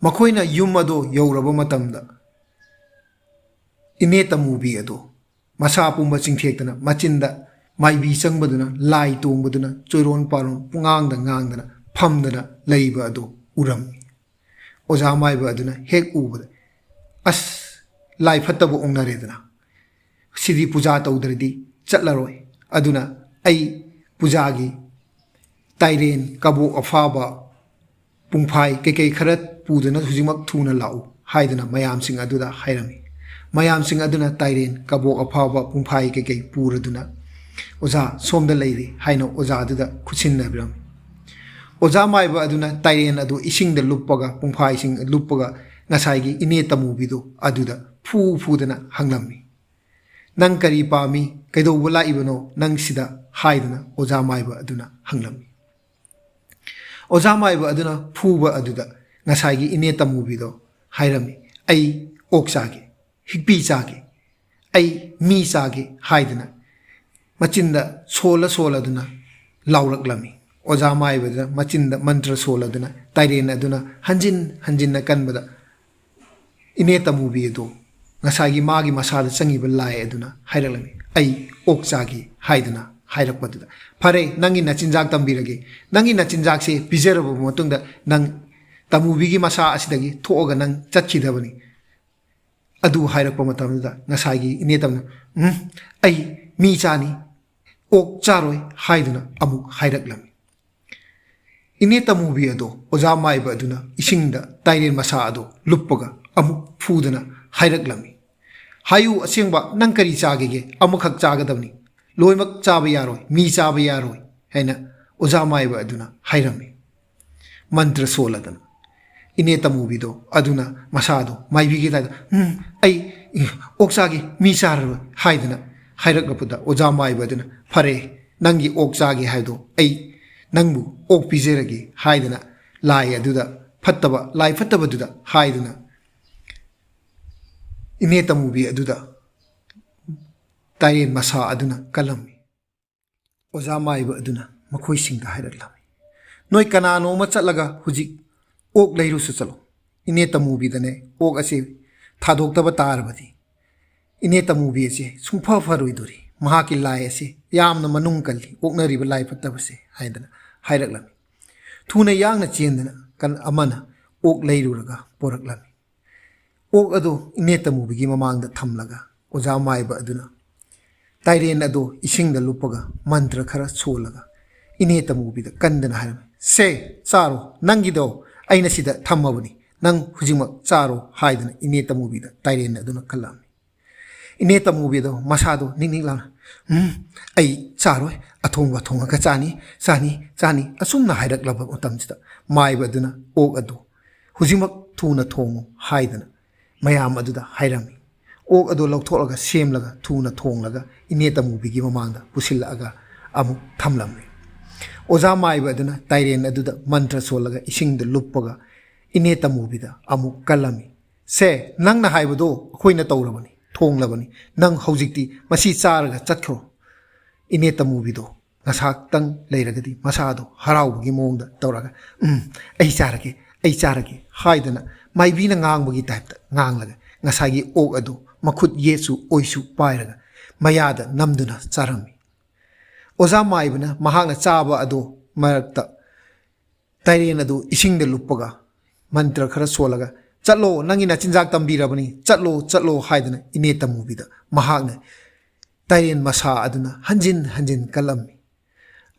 ꯃꯈꯣꯏꯅ ꯌꯨꯝ ꯑꯗꯨ ꯌꯧꯔꯕ ꯃꯇꯝꯗ, ꯏꯅꯦ ꯇꯃꯨꯕꯤ ꯑꯗꯨ ꯃꯁꯥ ꯄꯨꯝꯕ ꯆꯤꯡꯊꯦꯛꯇꯅ, ꯃꯆꯤꯟꯗ ꯃꯥꯏꯕꯤ ꯆꯪꯕꯗꯨꯅ, ꯂꯥꯏ ꯇꯣꯡꯕꯗꯨꯅ, ꯆꯣꯏꯔꯣꯟ ꯄꯥꯔꯣꯟ ꯄꯨꯡꯉꯥꯡꯗ ꯉꯥꯡꯗꯅ ꯐꯝꯗꯅ ꯂꯩꯕ ꯑꯗꯨ ꯎꯔꯝꯃꯤ꯫ ꯑꯣꯖꯥ ꯃꯥꯏꯕ ꯑꯗꯨꯅ ꯍꯦꯛ ꯎꯕꯗ, "ꯑꯁ, ꯂꯥꯏ ꯐꯠꯇꯕ ꯑꯣꯛꯅꯔꯦꯗꯅ, ꯁꯤꯗꯤ ꯄꯨꯖꯥ ꯇꯧꯗ꯭ꯔꯗꯤ ꯆꯠꯂꯔꯣꯏ꯫ ꯑꯗꯨꯅ ꯑꯩ ꯄꯨꯖꯥꯒꯤ ꯇꯥꯏꯔꯦꯟ, ꯀꯕꯣꯛ ꯑꯐꯥꯕ, ꯄꯨꯡꯐꯥꯏ ꯀꯩꯀꯩ ꯈꯔ ꯄꯨꯗꯨꯅ ꯍꯧꯖꯤꯛꯃꯛ ꯊꯨꯅ ꯂꯥꯛꯎ" ꯍꯥꯏꯗꯨꯅ ꯃꯌꯥꯝꯁꯤꯡ ꯑꯗꯨꯗ ꯍꯥꯏꯔꯝꯃꯤ꯫ ꯃꯌꯥꯝꯁꯤꯡ ꯑꯗꯨꯅ ꯇꯥꯏꯔꯦꯟ, ꯀꯕꯣꯛ ꯑꯐꯥꯕ, ꯄꯨꯡꯐꯥꯏ ꯀꯩꯀꯩ ꯄꯨꯔꯗꯨꯅ "ꯑꯣꯖꯥ, ꯁꯣꯝꯗ ꯂꯩꯔꯦ" ꯍꯥꯏꯅ ꯑꯣꯖꯥꯗꯨꯗ ꯈꯨꯠꯁꯤꯟꯅꯕꯤꯔꯝꯃꯤ꯫ ꯑꯣꯖꯥ ꯃꯥꯏꯕ ꯑꯗꯨꯅ ꯇꯥꯏꯔꯦꯟ ꯑꯗꯨ ꯏꯁꯤꯡꯗ ꯂꯨꯞꯄꯒ, ꯄꯨꯡꯐꯥꯏꯁꯤꯡ ꯂꯨꯞꯄꯒ, ꯉꯁꯥꯏꯒꯤ ꯏꯅꯦ ꯇꯃꯨꯕꯤꯗꯨ ꯑꯗꯨꯗ ꯐꯨ ꯐꯨꯗꯅ ꯍꯪꯂꯝꯃꯤ꯫ "ꯅꯪ ꯀꯔꯤ ꯄꯥꯝꯃꯤ? ꯀꯩꯗꯧꯕ ꯂꯥꯛꯏꯕꯅꯣ ꯅꯪ ꯁꯤꯗ?" ꯍꯥꯏꯗꯨꯅ ꯑꯣꯖꯥ ꯃꯥꯏꯕ ꯑꯗꯨꯅ ꯍꯪꯂꯝꯃꯤ꯫ ꯑꯣꯖꯥ ꯃꯥꯏꯕ ꯑꯗꯨꯅ ꯐꯨꯕ ꯑꯗꯨꯗ ꯉꯁꯥꯏꯒꯤ ꯏꯅꯦ ꯇꯃꯨꯕꯤꯗꯣ ꯍꯥꯏꯔꯝꯃꯤ, "ꯑꯩ ꯑꯣꯛ ꯆꯥꯒꯦ, ꯍꯤꯛꯄꯤ ꯆꯥꯒꯦ, ꯑꯩ ꯃꯤ ꯆꯥꯒꯦ" ꯍꯥꯏꯗꯨꯅ ꯃꯆꯤꯟꯗ ꯁꯣꯜꯂ ꯁꯣꯜꯂꯗꯨꯅ ꯂꯥꯎꯔꯛꯂꯝꯃꯤ꯫ ꯑꯣꯖꯥ ꯃꯥꯏꯕꯗꯨꯅ ꯃꯆꯤꯟꯗ ꯃꯟꯇ꯭ꯔ ꯁꯣꯜꯂꯗꯨꯅ ꯇꯥꯏꯔꯦꯟ ꯑꯗꯨꯅ ꯍꯟꯖꯤꯟ ꯍꯟꯖꯤꯟꯅ ꯀꯟꯕꯗ ꯏꯅꯦ ꯇꯃꯨꯕꯤ ꯑꯗꯨ ꯉꯁꯥꯏꯒꯤ ꯃꯥꯒꯤ ꯃꯁꯥꯗ ꯆꯪꯉꯤꯕ ꯂꯥꯏ ꯑꯗꯨꯅ ꯍꯥꯏꯔꯛꯂꯝꯃꯤ, "ꯑꯩ ꯑꯣꯛ ꯆꯥꯒꯦ" ꯍꯥꯏꯗꯨꯅ ꯍꯥꯏꯔꯛꯄꯗꯨꯗ, "ꯐꯔꯦ, ꯅꯪꯒꯤ ꯅꯆꯤꯟꯖꯥꯛ ꯇꯝꯕꯤꯔꯒꯦ, ꯅꯪꯒꯤ ꯅꯆꯤꯟꯖꯥꯛꯁꯦ ꯄꯤꯖꯔꯕ ꯃꯇꯨꯡꯗ ꯅꯪ ꯇꯃꯨꯕꯤꯒꯤ ꯃꯁꯥ ꯑꯁꯤꯗꯒꯤ ꯊꯣꯛꯑꯒ ꯅꯪ ꯆꯠꯈꯤꯗꯕꯅꯤ" ꯑꯗꯨ ꯍꯥꯏꯔꯛꯄ ꯃꯇꯝꯗꯨꯗ ꯉꯁꯥꯏꯒꯤ ꯏꯅꯦ ꯇꯝꯅ, "ꯎꯝ, ꯑꯩ ꯃꯤ ꯆꯥꯅꯤ, ꯑꯣꯛ ꯆꯥꯔꯣꯏ" ꯍꯥꯏꯗꯨꯅ ꯑꯃꯨꯛ ꯍꯥꯏꯔꯛꯂꯝꯃꯤ꯫ ꯏꯅꯦ ꯇꯃꯨꯕꯤ ꯑꯗꯣ ꯑꯣꯖꯥ ꯃꯥꯏꯕ ꯑꯗꯨꯅ ꯏꯁꯤꯡꯗ ꯇꯥꯏꯔꯦꯟ ꯃꯁꯥ ꯑꯗꯣ ꯂꯨꯞꯄꯒ ꯑꯃꯨꯛ ꯐꯨꯗꯅ ꯍꯥꯏꯔꯛꯂꯝꯃꯤ, "ꯍꯥꯏꯌꯨ ꯑꯁꯦꯡꯕ, ꯅꯪ ꯀꯔꯤ ꯆꯥꯒꯦꯒꯦ? ꯑꯃꯈꯛ ꯆꯥꯒꯗꯕꯅꯤ, ꯂꯣꯏꯅꯃꯛ ꯆꯥꯕ ꯌꯥꯔꯣꯏ, ꯃꯤ ꯆꯥꯕ ꯌꯥꯔꯣꯏ" ꯍꯥꯏꯅ ꯑꯣꯖꯥ ꯃꯥꯏꯕ ꯑꯗꯨꯅ ꯍꯥꯏꯔꯝꯃꯤ꯫ ꯃꯟꯇ꯭ꯔ ꯁꯣꯜꯂꯗꯅ ꯏꯅꯦ ꯇꯃꯨꯕꯤꯗꯣ ꯑꯗꯨꯅ ꯃꯁꯥꯗꯣ ꯃꯥꯏꯕꯤꯒꯤ ꯇꯥꯏꯞꯇ, "ꯎꯝ, ꯑꯩ ꯑꯣꯛ ꯆꯥꯒꯦ, ꯃꯤ ꯆꯥꯔꯔꯣꯏ" ꯍꯥꯏꯗꯅ ꯍꯥꯏꯔꯛꯂꯛꯄꯗ ꯑꯣꯖꯥ ꯃꯥꯏꯕ ꯑꯗꯨꯅ, "ꯐꯔꯦ, ꯅꯪꯒꯤ ꯑꯣꯛ ꯆꯥꯒꯦ ꯍꯥꯏꯕꯗꯣ ꯑꯩ ꯅꯪꯕꯨ ꯑꯣꯛ ꯄꯤꯖꯔꯒꯦ" ꯍꯥꯏꯗꯅ ꯂꯥꯏ ꯑꯗꯨꯗ ꯐꯠꯇꯕ, ꯂꯥꯏ ꯐꯠꯇꯕꯗꯨꯗ ꯍꯥꯏꯗꯨꯅ ꯏꯅꯦ ꯇꯃꯨꯕꯤ ꯑꯗꯨꯗ ꯇꯥꯏꯔꯦꯟ ꯃꯁꯥ ꯑꯗꯨꯅ ꯀꯜꯂꯝꯃꯤ꯫ ꯑꯣꯖꯥ ꯃꯥꯏꯕ ꯑꯗꯨꯅ ꯃꯈꯣꯏꯁꯤꯡꯗ ꯍꯥꯏꯔꯛꯂꯝꯃꯤ, "ꯅꯣꯏ ꯀꯅꯥꯅꯣ ꯑꯃ ꯆꯠꯂꯒ ꯍꯧꯖꯤꯛ ꯑꯣꯛ ꯂꯩꯔꯨꯁꯨ ꯆꯠꯂꯣ꯫ ꯏꯅꯦ ꯇꯃꯨꯕꯤꯗꯅꯦ ꯑꯣꯛ ꯑꯁꯤ ꯊꯥꯗꯣꯛꯇꯕ ꯇꯥꯔꯕꯗꯤ ꯏꯅꯦ ꯇꯃꯨꯕꯤ ꯑꯁꯤ ꯁꯨꯡꯐ ꯐꯔꯣꯏꯗꯣꯔꯤ꯫ ꯃꯍꯥꯛꯀꯤ ꯂꯥꯏ ꯑꯁꯤ ꯌꯥꯝꯅ ꯃꯅꯨꯡ ꯀꯜꯂꯤ, ꯑꯣꯛꯅꯔꯤꯕ ꯂꯥꯏ ꯐꯠꯇꯕꯁꯦ" ꯍꯥꯏꯗꯅ ꯍꯥꯏꯔꯛꯂꯝꯃꯤ꯫ ꯊꯨꯅ ꯌꯥꯡꯅ ꯆꯦꯟꯗꯅ ꯀꯟ-, ꯑꯃꯅ ꯑꯣꯛ ꯂꯩꯔꯨꯔꯒ ꯄꯣꯔꯛꯂꯝꯃꯤ꯫ ꯑꯣꯛ ꯑꯗꯨ ꯏꯅꯦ ꯇꯃꯨꯕꯤꯒꯤ ꯃꯃꯥꯡꯗ ꯊꯝꯂꯒ ꯑꯣꯖꯥ ꯃꯥꯏꯕ ꯑꯗꯨꯅ ꯇꯥꯏꯔꯦꯟ ꯑꯗꯨ ꯏꯁꯤꯡꯗ ꯂꯨꯞꯄꯒ ꯃꯟꯇ꯭ꯔ ꯈꯔ ꯁꯣꯜꯂꯒ ꯏꯅꯦ ꯇꯃꯨꯕꯤꯗ ꯀꯟꯗꯅ ꯍꯥꯏꯔꯝꯃꯤ, "ꯁꯦ, ꯆꯥꯔꯣ, ꯅꯪꯒꯤꯗꯣ ꯑꯩꯅ ꯁꯤꯗ ꯊꯝꯃꯕꯅꯤ, ꯅꯪ ꯍꯧꯖꯤꯛꯃꯛ ꯆꯥꯔꯣ" ꯍꯥꯏꯗꯅ ꯏꯅꯦ ꯇꯃꯨꯕꯤꯗ ꯇꯥꯏꯔꯦꯟ ꯑꯗꯨꯅ ꯀꯜꯂꯝꯃꯤ꯫ ꯏꯅꯦ ꯇꯃꯨꯕꯤꯗꯣ ꯃꯁꯥꯗꯣ ꯅꯤꯛ ꯅꯤꯛ ꯂꯥꯎꯅ, "ꯎꯝ, ꯑꯩ ꯆꯥꯔꯣꯏ, ꯑꯊꯣꯡꯕ ꯊꯣꯡꯉꯒ ꯆꯥꯅꯤ, ꯆꯥꯅꯤ, ꯆꯥꯅꯤ" ꯑꯁꯨꯝꯅ ꯍꯥꯏꯔꯛꯂꯕ ꯃꯇꯝꯁꯤꯗ ꯃꯥꯏꯕ ꯑꯗꯨꯅ ꯑꯣꯛ ꯑꯗꯨ ꯍꯧꯖꯤꯛꯃꯛ ꯊꯨꯅ ꯊꯣꯡꯉꯨ ꯍꯥꯏꯗꯅ ꯃꯌꯥꯝ ꯑꯗꯨꯗ ꯍꯥꯏꯔꯝꯃꯤ꯫ ꯑꯣꯛ ꯑꯗꯨ ꯂꯧꯊꯣꯛꯂꯒ ꯁꯦꯝꯂꯒ ꯊꯨꯅ ꯊꯣꯡꯂꯒ ꯏꯅꯦ ꯇꯃꯨꯕꯤꯒꯤ ꯃꯃꯥꯡꯗ ꯄꯨꯁꯤꯜꯂꯛꯑꯒ ꯑꯃꯨꯛ ꯊꯝꯂꯝꯃꯤ꯫ ꯑꯣꯖꯥ ꯃꯥꯏꯕ ꯑꯗꯨꯅ ꯇꯥꯏꯔꯦꯟ ꯑꯗꯨꯗ ꯃꯟꯇ꯭ꯔ ꯁꯣꯜꯂꯒ ꯏꯁꯤꯡꯗ ꯂꯨꯞꯄꯒ ꯏꯅꯦ ꯇꯃꯨꯕꯤꯗ ꯑꯃꯨꯛ ꯀꯜꯂꯝꯃꯤ꯫ "ꯁꯦ, ꯅꯪꯅ ꯍꯥꯏꯕꯗꯣ ꯑꯩꯈꯣꯏꯅ ꯇꯧꯔꯕꯅꯤ, ꯊꯣꯡꯂꯕꯅꯤ, ꯅꯪ ꯍꯧꯖꯤꯛꯇꯤ ꯃꯁꯤ ꯆꯥꯔꯒ ꯆꯠꯈ꯭ꯔꯣ"꯫ ꯏꯅꯦ ꯇꯃꯨꯕꯤꯗꯣ ꯉꯁꯥꯏꯇꯪ ꯂꯩꯔꯒꯗꯤ ꯃꯁꯥꯗꯣ ꯍꯔꯥꯎꯕꯒꯤ ꯃꯑꯣꯡꯗ ꯇꯧꯔꯒ, "ꯎꯝ, ꯑꯩ ꯆꯥꯔꯒꯦ, ꯑꯩ ꯆꯥꯔꯒꯦ" ꯍꯥꯏꯗꯅ ꯃꯥꯏꯕꯤꯅ ꯉꯥꯡꯕꯒꯤ ꯇꯥꯏꯞꯇ ꯉꯥꯡꯂꯒ ꯉꯁꯥꯏꯒꯤ ꯑꯣꯛ ꯑꯗꯨ ꯃꯈꯨꯠ ꯌꯦꯠꯁꯨ ꯑꯣꯏꯁꯨ ꯄꯥꯏꯔꯒ ꯃꯌꯥꯗ ꯅꯝꯗꯨꯅ ꯆꯥꯔꯝꯃꯤ꯫ ꯑꯣꯖꯥ ꯃꯥꯏꯕꯅ ꯃꯍꯥꯛꯅ ꯆꯥꯕ ꯑꯗꯨ ꯃꯔꯛꯇ ꯇꯥꯏꯔꯦꯟ ꯑꯗꯨ ꯏꯁꯤꯡꯗ ꯂꯨꯞꯄꯒ ꯃꯟꯇ꯭ꯔ ꯈꯔ ꯁꯣꯜꯂꯒ, "ꯆꯠꯂꯣ, ꯅꯪꯒꯤ ꯅꯆꯤꯟꯖꯥꯛ ꯇꯝꯕꯤꯔꯕꯅꯤ, ꯆꯠꯂꯣ, ꯆꯠꯂꯣ" ꯍꯥꯏꯗꯅ ꯏꯅꯦ ꯇꯃꯨꯕꯤꯗ ꯃꯍꯥꯛꯅ ꯇꯥꯏꯔꯦꯟ ꯃꯁꯥ ꯑꯗꯨꯅ ꯍꯟꯖꯤꯟ ꯍꯟꯖꯤꯟ ꯀꯜꯂꯝꯃꯤ꯫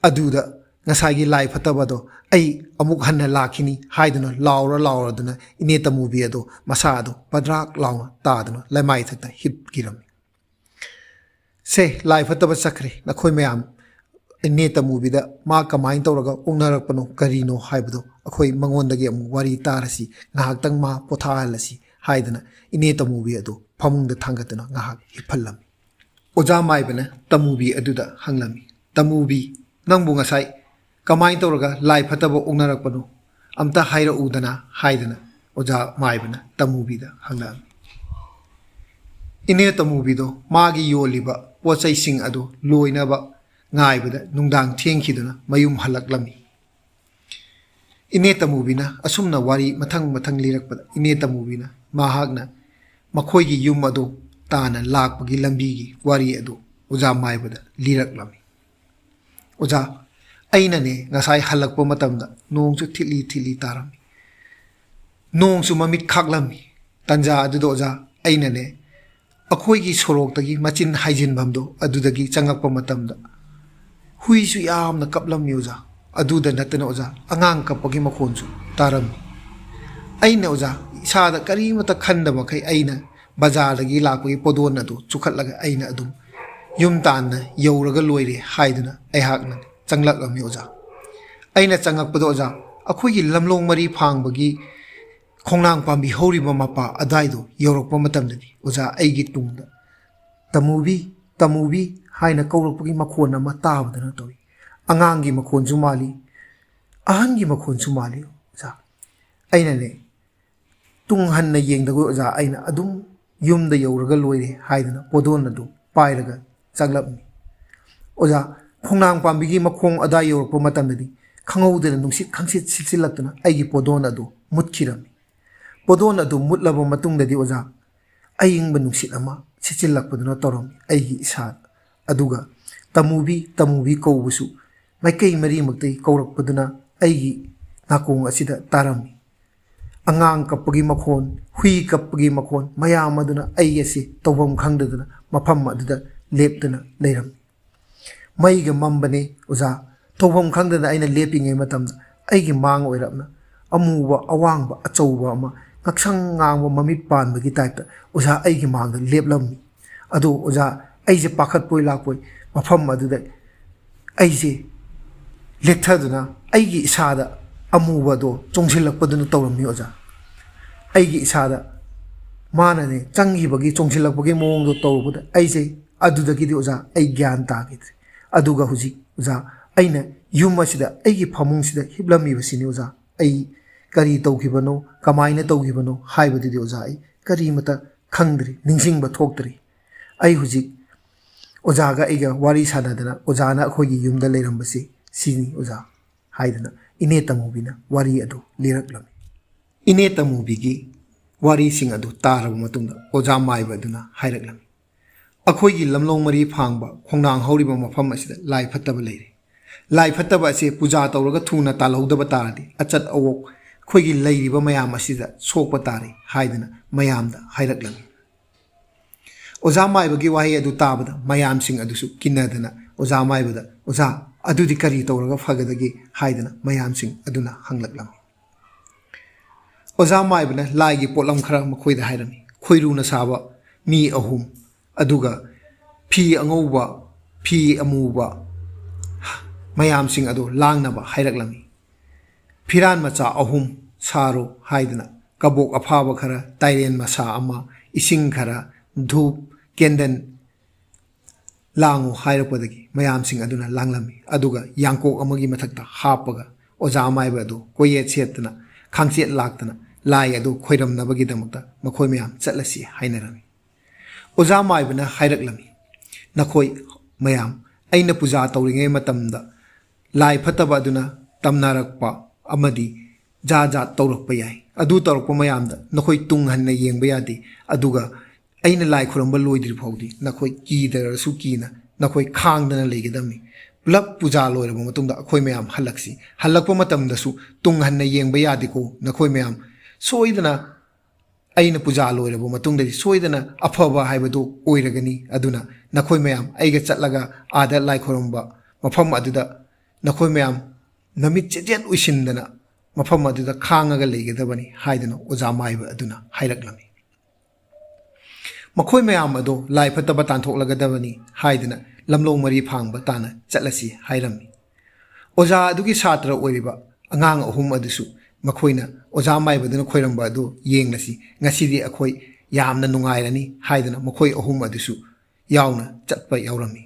ꯑꯗꯨꯗ ꯉꯁꯥꯏꯒꯤ ꯂꯥꯏ ꯐꯠꯇꯕꯗꯣ, "ꯑꯩ ꯑꯃꯨꯛ ꯍꯟꯅ ꯂꯥꯛꯈꯤꯅꯤ" ꯍꯥꯏꯗꯨꯅ ꯂꯥꯎꯔ ꯂꯥꯎꯔꯗꯨꯅ ꯏꯅꯦ ꯇꯃꯨꯕꯤ ꯑꯗꯣ ꯃꯁꯥ ꯑꯗꯣ ꯄꯗ꯭ꯔꯥꯛ ꯂꯥꯎꯅ ꯇꯥꯗꯨꯅ ꯂꯩꯃꯥꯏꯊꯛꯇ ꯍꯤꯞꯈꯤꯔꯝꯃꯤ꯫ "ꯁꯦ, ꯂꯥꯏ ꯐꯠꯇꯕ ꯆꯠꯈ꯭ꯔꯦ, ꯅꯈꯣꯏ ꯃꯌꯥꯝ ꯏꯅꯦ ꯇꯃꯨꯕꯤꯗ ꯃꯥ ꯀꯃꯥꯏꯅ ꯇꯧꯔꯒ ꯑꯣꯛꯅꯔꯛꯄꯅꯣ, ꯀꯔꯤꯅꯣ ꯍꯥꯏꯕꯗꯣ ꯑꯩꯈꯣꯏ ꯃꯉꯣꯟꯗꯒꯤ ꯑꯃꯨꯛ ꯋꯥꯔꯤ ꯇꯥꯔꯁꯤ, ꯉꯥꯏꯍꯥꯛꯇꯪ ꯃꯥ ꯄꯣꯊꯥꯍꯜꯂꯁꯤ" ꯍꯥꯏꯗꯅ ꯏꯅꯦ ꯇꯃꯨꯕꯤ ꯑꯗꯨ ꯐꯃꯨꯡꯗ ꯊꯥꯡꯒꯠꯇꯨꯅ ꯉꯥꯏꯍꯥꯛ ꯍꯤꯞꯍꯜꯂꯝꯃꯤ꯫ ꯑꯣꯖꯥ ꯃꯥꯏꯕꯅ ꯇꯃꯨꯕꯤ ꯑꯗꯨꯗ ꯍꯪꯂꯝꯃꯤ, "ꯇꯃꯨꯕꯤ, ꯅꯪꯕꯨ ꯉꯁꯥꯏ ꯀꯃꯥꯏꯅ ꯇꯧꯔꯒ ꯂꯥꯏ ꯐꯠꯇꯕ ꯑꯣꯛꯅꯔꯛꯄꯅꯣ? ꯑꯝꯇ ꯍꯥꯏꯔꯛꯎꯗꯅ" ꯍꯥꯏꯗꯅ ꯑꯣꯖꯥ ꯃꯥꯏꯕꯅ ꯇꯃꯨꯕꯤꯗ ꯍꯪꯂꯛꯑꯝꯃꯤ꯫ ꯏꯅꯦ ꯇꯃꯨꯕꯤꯗꯣ ꯃꯥꯒꯤ ꯌꯣꯜꯂꯤꯕ ꯄꯣꯠ ꯆꯩꯁꯤꯡ ꯑꯗꯨ ꯂꯣꯏꯅꯕ ꯉꯥꯏꯕꯗ ꯅꯨꯡꯗꯥꯡ ꯊꯦꯡꯈꯤꯗꯨꯅ ꯃꯌꯨꯝ ꯍꯜꯂꯛꯂꯝꯃꯤ꯫ ꯏꯅꯦ ꯇꯃꯨꯕꯤꯅ ꯑꯁꯨꯝꯅ ꯋꯥꯔꯤ ꯃꯊꯪ ꯃꯊꯪ ꯂꯤꯔꯛꯄꯗ ꯏꯅꯦ ꯇꯃꯨꯕꯤꯅ ꯃꯍꯥꯛꯅ ꯃꯈꯣꯏꯒꯤ ꯌꯨꯝ ꯑꯗꯨ ꯇꯥꯟꯅ ꯂꯥꯛꯄꯒꯤ ꯂꯝꯕꯤꯒꯤ ꯋꯥꯔꯤ ꯑꯗꯨ ꯑꯣꯖꯥ ꯃꯥꯏꯕꯗ ꯂꯤꯔꯛꯂꯝꯃꯤ꯫ "ꯑꯣꯖꯥ, ꯑꯩꯅꯅꯦ ꯉꯁꯥꯏ ꯍꯜꯂꯛꯄ ꯃꯇꯝꯗ ꯅꯣꯡꯁꯨ ꯊꯤꯠꯂꯤ ꯊꯤꯠꯂꯤ ꯇꯥꯔꯝꯃꯤ꯫ ꯅꯣꯡꯁꯨ ꯃꯃꯤꯠ ꯈꯥꯛꯂꯝꯃꯤ꯫ ꯇꯥꯟꯖꯥ ꯑꯗꯨꯗ ꯑꯣꯖꯥ, ꯑꯩꯅꯅꯦ ꯑꯩꯈꯣꯏꯒꯤ ꯁꯣꯔꯣꯛꯇꯒꯤ ꯃꯆꯤꯟ ꯍꯥꯏꯖꯤꯟꯐꯝꯗꯣ ꯑꯗꯨꯗꯒꯤ ꯆꯪꯉꯛꯄ ꯃꯇꯝꯗ ꯍꯨꯏꯁꯨ ꯌꯥꯝꯅ ꯀꯞꯂꯝꯃꯤ ꯑꯣꯖꯥ꯫ ꯑꯗꯨꯗ ꯅꯠꯇꯅ ꯑꯣꯖꯥ, ꯑꯉꯥꯡ ꯀꯞꯄꯒꯤ ꯃꯈꯣꯟꯁꯨ ꯇꯥꯔꯝꯃꯤ꯫ ꯑꯩꯅ ꯑꯣꯖꯥ, ꯏꯁꯥꯗ ꯀꯔꯤꯃꯠꯇ ꯈꯟꯗꯕ ꯃꯈꯩ ꯑꯩꯅ ꯕꯖꯥꯔꯗꯒꯤ ꯂꯥꯛꯄꯒꯤ ꯄꯣꯗꯣꯟ ꯑꯗꯨ ꯆꯨꯈꯠꯂꯒ ꯑꯩꯅ ꯑꯗꯨꯝ ꯌꯨꯝ ꯇꯥꯟꯅ ꯌꯧꯔꯒ ꯂꯣꯏꯔꯦ ꯍꯥꯏꯗꯨꯅ ꯑꯩꯍꯥꯛꯅ ꯆꯪꯂꯛꯂꯝꯃꯤ ꯑꯣꯖꯥ꯫ ꯑꯩꯅ ꯆꯪꯉꯛꯄꯗ ꯑꯣꯖꯥ, ꯑꯩꯈꯣꯏꯒꯤ ꯂꯝꯂꯣꯡ ꯃꯔꯤ ꯐꯥꯡꯕꯒꯤ ꯈꯣꯡꯅꯥꯡ ꯄꯥꯝꯕꯤ ꯍꯧꯔꯤꯕ ꯃꯄꯥ ꯑꯗꯨꯋꯥꯏꯗꯣ ꯌꯧꯔꯛꯄ ꯃꯇꯝꯗꯗꯤ ꯑꯣꯖꯥ, ꯑꯩꯒꯤ ꯇꯨꯡꯗ "ꯇꯃꯨꯕꯤ, ꯇꯃꯨꯕꯤ" ꯍꯥꯏꯅ ꯀꯧꯔꯛꯄꯒꯤ ꯃꯈꯣꯟ ꯑꯃ ꯇꯥꯕꯗꯅ ꯇꯧꯏ꯫ ꯑꯉꯥꯡꯒꯤ ꯃꯈꯣꯟꯁꯨ ꯃꯥꯜꯂꯤ, ꯑꯍꯟꯒꯤ ꯃꯈꯣꯟꯁꯨ ꯃꯥꯜꯂꯤ ꯑꯣꯖꯥ꯫ ꯑꯩꯅꯅꯦ ꯇꯨꯡ ꯍꯟꯅ ꯌꯦꯡꯗꯕ ꯑꯣꯖꯥ, ꯑꯩꯅ ꯑꯗꯨꯝ "ꯌꯨꯝꯗ ꯌꯧꯔꯒ ꯂꯣꯏꯔꯦ" ꯍꯥꯏꯗꯨꯅ ꯄꯣꯗꯣꯟ ꯑꯗꯨ ꯄꯥꯏꯔꯒ ꯆꯪꯂꯛꯂꯝꯃꯤ꯫ ꯑꯣꯖꯥ, ꯈꯣꯡꯅꯥꯡ ꯄꯥꯝꯕꯤꯒꯤ ꯃꯈꯣꯡ ꯑꯗꯥꯏ ꯌꯧꯔꯛꯄ ꯃꯇꯝꯗꯗꯤ ꯈꯪꯍꯧꯗꯅ ꯅꯨꯡꯁꯤꯠ ꯈꯪꯁꯤꯠ ꯁꯤꯠꯆꯤꯜꯂꯛꯇꯨꯅ ꯑꯩꯒꯤ ꯄꯣꯗꯣꯟ ꯑꯗꯨ ꯃꯨꯠꯈꯤꯔꯝꯃꯤ꯫ ꯄꯣꯗꯣꯟ ꯑꯗꯨ ꯃꯨꯠꯂꯕ ꯃꯇꯨꯡꯗꯗꯤ ꯑꯣꯖꯥ, ꯑꯏꯪꯕ ꯅꯨꯡꯁꯤꯠ ꯑꯃ ꯁꯤꯠꯆꯤꯜꯂꯛꯄꯗꯨꯅ ꯇꯧꯔꯝꯃꯤ ꯑꯩꯒꯤ ꯏꯁꯥꯗ꯫ ꯑꯗꯨꯒ "ꯇꯃꯨꯕꯤ, ꯇꯃꯨꯕꯤ" ꯀꯧꯕꯁꯨ ꯃꯥꯏꯀꯩ ꯃꯔꯤꯃꯛꯇꯒꯤ ꯀꯧꯔꯛꯄꯗꯨꯅ ꯑꯩꯒꯤ ꯅꯥꯀꯣꯡ ꯑꯁꯤꯗ ꯇꯥꯔꯝꯃꯤ꯫ ꯑꯉꯥꯡ ꯀꯞꯄꯒꯤ ꯃꯈꯣꯟ, ꯍꯨꯏ ꯀꯞꯄꯒꯤ ꯃꯈꯣꯟ ꯃꯌꯥꯝ ꯑꯗꯨꯅ ꯑꯩ ꯑꯁꯤ ꯇꯧꯐꯝ ꯈꯪꯗꯗꯅ ꯃꯐꯝ ꯑꯗꯨꯗ ꯂꯦꯞꯇꯨꯅ ꯂꯩꯔꯝꯃꯤ꯫ ꯃꯩꯒ ꯃꯝꯕꯅꯤ ꯑꯣꯖꯥ꯫ ꯇꯧꯐꯝ ꯈꯪꯗꯅ ꯑꯩꯅ ꯂꯦꯞꯄꯤꯉꯩ ꯃꯇꯝꯗ ꯑꯩꯒꯤ ꯃꯥꯡ ꯑꯣꯏꯔꯞꯅ ꯑꯃꯨꯕ ꯑꯋꯥꯡꯕ ꯑꯆꯧꯕ ꯑꯃ, ꯉꯛꯁꯪ ꯉꯥꯡꯕ ꯃꯃꯤꯠ ꯄꯥꯟꯕꯒꯤ ꯇꯥꯏꯞꯇ ꯑꯣꯖꯥ ꯑꯩꯒꯤ ꯃꯥꯡꯗ ꯂꯦꯞꯂꯝꯃꯤ꯫ ꯑꯗꯣ ꯑꯣꯖꯥ, ꯑꯩꯁꯦ ꯄꯥꯈꯠꯄꯣꯏ ꯂꯥꯛꯄꯣꯏ ꯃꯐꯝ ꯑꯗꯨꯗ ꯑꯩꯁꯦ ꯂꯦꯛꯊꯗꯨꯅ ꯑꯩꯒꯤ ꯏꯁꯥꯗ ꯑꯃꯨꯕꯗꯣ ꯆꯣꯡꯁꯤꯜꯂꯛꯄꯗꯨꯅ ꯇꯧꯔꯝꯃꯤ ꯑꯣꯖꯥ꯫ ꯑꯩꯒꯤ ꯏꯁꯥꯗ ꯃꯥꯅꯅꯦ ꯆꯪꯈꯤꯕꯒꯤ ꯆꯣꯡꯁꯤꯜꯂꯛꯄꯒꯤ ꯃꯑꯣꯡꯗꯣ ꯇꯧꯔꯛꯄꯗ ꯑꯩꯁꯦ ꯑꯗꯨꯗꯒꯤꯗꯤ ꯑꯣꯖꯥ, ꯑꯩ ꯒ꯭ꯌꯥꯟ ꯇꯥꯈꯤꯗ꯭ꯔꯦ꯫ ꯑꯗꯨꯒ ꯍꯧꯖꯤꯛ ꯑꯣꯖꯥ, ꯑꯩꯅ ꯌꯨꯝ ꯑꯁꯤꯗ ꯑꯩꯒꯤ ꯐꯃꯨꯡꯁꯤꯗ ꯍꯤꯞꯂꯝꯃꯤꯕꯁꯤꯅꯤ ꯑꯣꯖꯥ꯫ ꯑꯩ ꯀꯔꯤ ꯇꯧꯈꯤꯕꯅꯣ, ꯀꯃꯥꯏꯅ ꯇꯧꯈꯤꯕꯅꯣ ꯍꯥꯏꯕꯗꯨꯗꯤ ꯑꯣꯖꯥ, ꯑꯩ ꯀꯔꯤꯃꯇ ꯈꯪꯗ꯭ꯔꯤ, ꯅꯤꯡꯁꯤꯡꯕ ꯊꯣꯛꯇ꯭ꯔꯤ꯫ ꯑꯩ ꯍꯧꯖꯤꯛ ꯑꯣꯖꯥꯒ ꯑꯩꯒ ꯋꯥꯔꯤ ꯁꯥꯟꯅꯗꯅ ꯑꯣꯖꯥꯅ ꯑꯩꯈꯣꯏꯒꯤ ꯌꯨꯝꯗ ꯂꯩꯔꯝꯕꯁꯤ ꯁꯤꯅꯤ ꯑꯣꯖꯥ ꯍꯥꯏꯗꯅ ꯏꯅꯦ ꯇꯃꯨꯕꯤꯅ ꯋꯥꯔꯤ ꯑꯗꯨ ꯂꯤꯔꯛꯂꯝꯃꯤ꯫ ꯏꯅꯦ ꯇꯃꯨꯕꯤꯒꯤ ꯋꯥꯔꯤꯁꯤꯡ ꯑꯗꯨ ꯇꯥꯔꯕ ꯃꯇꯨꯡꯗ ꯑꯣꯖꯥ ꯃꯥꯏꯕ ꯑꯗꯨꯅ ꯍꯥꯏꯔꯛꯂꯝꯃꯤ, "ꯑꯩꯈꯣꯏꯒꯤ ꯂꯝꯂꯣꯡ ꯃꯔꯤ ꯐꯥꯡꯕ ꯈꯣꯡꯅꯥꯡ ꯍꯧꯔꯤꯕ ꯃꯐꯝ ꯑꯁꯤꯗ ꯂꯥꯏ ꯐꯠꯇꯕ ꯂꯩꯔꯦ꯫ ꯂꯥꯏ ꯐꯠꯇꯕ ꯑꯁꯤ ꯄꯨꯖꯥ ꯇꯧꯔꯒ ꯊꯨꯅ ꯇꯥꯜꯍꯧꯗꯕ ꯇꯥꯔꯗꯤ ꯑꯆꯠ ꯑꯋꯣꯛ ꯑꯩꯈꯣꯏꯒꯤ ꯂꯩꯔꯤꯕ ꯃꯌꯥꯝ ꯑꯁꯤꯗ ꯁꯣꯛꯄ ꯇꯥꯔꯦ" ꯍꯥꯏꯗꯅ ꯃꯌꯥꯝꯗ ꯍꯥꯏꯔꯛꯂꯝꯃꯤ꯫ ꯑꯣꯖꯥ ꯃꯥꯏꯕꯒꯤ ꯋꯥꯍꯩ ꯑꯗꯨ ꯇꯥꯕꯗ ꯃꯌꯥꯝꯁꯤꯡ ꯑꯗꯨꯁꯨ ꯀꯤꯅꯗꯅ ꯑꯣꯖꯥ ꯃꯥꯏꯕꯗ, "ꯑꯣꯖꯥ, ꯑꯗꯨꯗꯤ ꯀꯔꯤ ꯇꯧꯔꯒ ꯐꯒꯗꯒꯦ?" ꯍꯥꯏꯗꯅ ꯃꯌꯥꯝꯁꯤꯡ ꯑꯗꯨꯅ ꯍꯪꯂꯛꯂꯝꯃꯤ꯫ ꯑꯣꯖꯥ ꯃꯥꯏꯕꯅ ꯂꯥꯏꯒꯤ ꯄꯣꯠꯂꯝ ꯈꯔ ꯃꯈꯣꯏꯗ ꯍꯥꯏꯔꯝꯃꯤ꯫ ꯈꯣꯏꯔꯨꯅ ꯁꯥꯕ ꯃꯤ ꯑꯍꯨꯝ, ꯑꯗꯨꯒ ꯐꯤ ꯑꯉꯧꯕ, ꯐꯤ ꯑꯃꯨꯕ ꯃꯌꯥꯝꯁꯤꯡ ꯑꯗꯨ ꯂꯥꯡꯅꯕ ꯍꯥꯏꯔꯛꯂꯝꯃꯤ꯫ "ꯐꯤꯔꯥꯟ ꯃꯆꯥ ꯑꯍꯨꯝ ꯁꯥꯔꯣ" ꯍꯥꯏꯗꯅ ꯀꯕꯣꯛ ꯑꯐꯥꯕ ꯈꯔ, ꯇꯥꯏꯔꯦꯟ ꯃꯁꯥ ꯑꯃ, ꯏꯁꯤꯡ ꯈꯔ, ꯙꯨꯞ, ꯀꯦꯟꯗꯜ ꯂꯥꯡꯉꯨ ꯍꯥꯏꯔꯛꯄꯗꯒꯤ ꯃꯌꯥꯝꯁꯤꯡ ꯑꯗꯨꯅ ꯂꯥꯡꯂꯝꯃꯤ꯫ ꯑꯗꯨꯒ ꯌꯥꯡꯀꯣꯛ ꯑꯃꯒꯤ ꯃꯊꯛꯇ ꯍꯥꯞꯄꯒ ꯑꯣꯖꯥ ꯃꯥꯏꯕ ꯑꯗꯨ ꯀꯣꯏꯌꯦꯠ ꯁꯦꯠꯇꯅ ꯈꯥꯡꯆꯦꯠ ꯂꯥꯛꯇꯅ ꯂꯥꯏ ꯑꯗꯨ ꯈꯣꯏꯔꯝꯅꯕꯒꯤꯗꯃꯛꯇ ꯃꯈꯣꯏ ꯃꯌꯥꯝ ꯆꯠꯂꯁꯤ ꯍꯥꯏꯅꯔꯝꯃꯤ꯫ ꯑꯣꯖꯥ ꯃꯥꯏꯕꯅ ꯍꯥꯏꯔꯛꯂꯝꯃꯤ, "ꯅꯈꯣꯏ ꯃꯌꯥꯝ, ꯑꯩꯅ ꯄꯨꯖꯥ ꯇꯧꯔꯤꯉꯩ ꯃꯇꯝꯗ ꯂꯥꯏ ꯐꯠꯇꯕ ꯑꯗꯨꯅ ꯇꯝꯅꯔꯛꯄ ꯑꯃꯗꯤ ꯖꯥꯠ ꯖꯥꯠ ꯇꯧꯔꯛꯄ ꯌꯥꯏ꯫ ꯑꯗꯨ ꯇꯧꯔꯛꯄ ꯃꯌꯥꯝꯗ ꯅꯈꯣꯏ ꯇꯨꯡ ꯍꯟꯅ ꯌꯦꯡꯕ ꯌꯥꯗꯦ꯫ ꯑꯗꯨꯒ ꯑꯩꯅ ꯂꯥꯏ ꯈꯨꯔꯨꯝꯕ ꯂꯣꯏꯗ꯭ꯔꯤ ꯐꯥꯎꯗꯤ ꯅꯈꯣꯏ ꯀꯤꯗ꯭ꯔꯁꯨ ꯀꯤꯅ ꯅꯈꯣꯏ ꯈꯥꯡꯗꯅ ꯂꯩꯒꯗꯕꯅꯤ꯫ ꯄꯨꯂꯞ ꯄꯨꯖꯥ ꯂꯣꯏꯔꯕ ꯃꯇꯨꯡꯗ ꯑꯩꯈꯣꯏ ꯃꯌꯥꯝ ꯍꯜꯂꯛꯁꯤ꯫ ꯍꯜꯂꯛꯄ ꯃꯇꯝꯗꯁꯨ ꯇꯨꯡ ꯍꯟꯅ ꯌꯦꯡꯕ ꯌꯥꯗꯦꯀꯣ꯫ ꯅꯈꯣꯏ ꯃꯌꯥꯝ ꯁꯣꯏꯗꯅ ꯑꯩꯅ ꯄꯨꯖꯥ ꯂꯣꯏꯔꯕ ꯃꯇꯨꯡꯗꯗꯤ ꯁꯣꯏꯗꯅ ꯑꯐꯕ ꯍꯥꯏꯕꯗꯨ ꯑꯣꯏꯔꯒꯅꯤ꯫ ꯑꯗꯨꯅ ꯅꯈꯣꯏ ꯃꯌꯥꯝ ꯑꯩꯒ ꯆꯠꯂꯒ ꯑꯥꯗ ꯂꯥꯏ ꯈꯨꯔꯨꯝꯕ ꯃꯐꯝ ꯑꯗꯨꯗ ꯅꯈꯣꯏ ꯃꯌꯥꯝ ꯅꯃꯤꯠ ꯆꯦꯠꯆꯦꯠ ꯎꯏꯁꯤꯟꯗꯅ ꯃꯐꯝ ꯑꯗꯨꯗ ꯈꯥꯡꯉꯒ ꯂꯩꯒꯗꯕꯅꯤ" ꯍꯥꯏꯗꯅ ꯑꯣꯖꯥ ꯃꯥꯏꯕ ꯑꯗꯨꯅ ꯍꯥꯏꯔꯛꯂꯝꯃꯤ꯫ ꯃꯈꯣꯏ ꯃꯌꯥꯝ ꯑꯗꯣ ꯂꯥꯏ ꯐꯠꯇꯕ ꯇꯥꯟꯊꯣꯛꯂꯒꯗꯕꯅꯤ ꯍꯥꯏꯗꯅ ꯂꯝꯂꯣꯡ ꯃꯔꯤ ꯐꯥꯡꯕ ꯇꯥꯅ ꯆꯠꯂꯁꯤ ꯍꯥꯏꯔꯝꯃꯤ꯫ ꯑꯣꯖꯥ ꯑꯗꯨꯒꯤ ꯁꯥꯇ꯭ꯔ ꯑꯣꯏꯔꯤꯕ ꯑꯉꯥꯡ ꯑꯍꯨꯝ ꯑꯗꯨꯁꯨ ꯃꯈꯣꯏꯅ ꯑꯣꯖꯥ ꯃꯥꯏꯕꯗꯨꯅ ꯈꯣꯏꯔꯝꯕ ꯑꯗꯨ ꯌꯦꯡꯂꯁꯤ, ꯉꯁꯤꯗꯤ ꯑꯩꯈꯣꯏ ꯌꯥꯝꯅ ꯅꯨꯡꯉꯥꯏꯔꯅꯤ ꯍꯥꯏꯗꯅ ꯃꯈꯣꯏ ꯑꯍꯨꯝ ꯑꯗꯨꯁꯨ ꯌꯥꯎꯅ ꯆꯠꯄ ꯌꯥꯎꯔꯝꯃꯤ꯫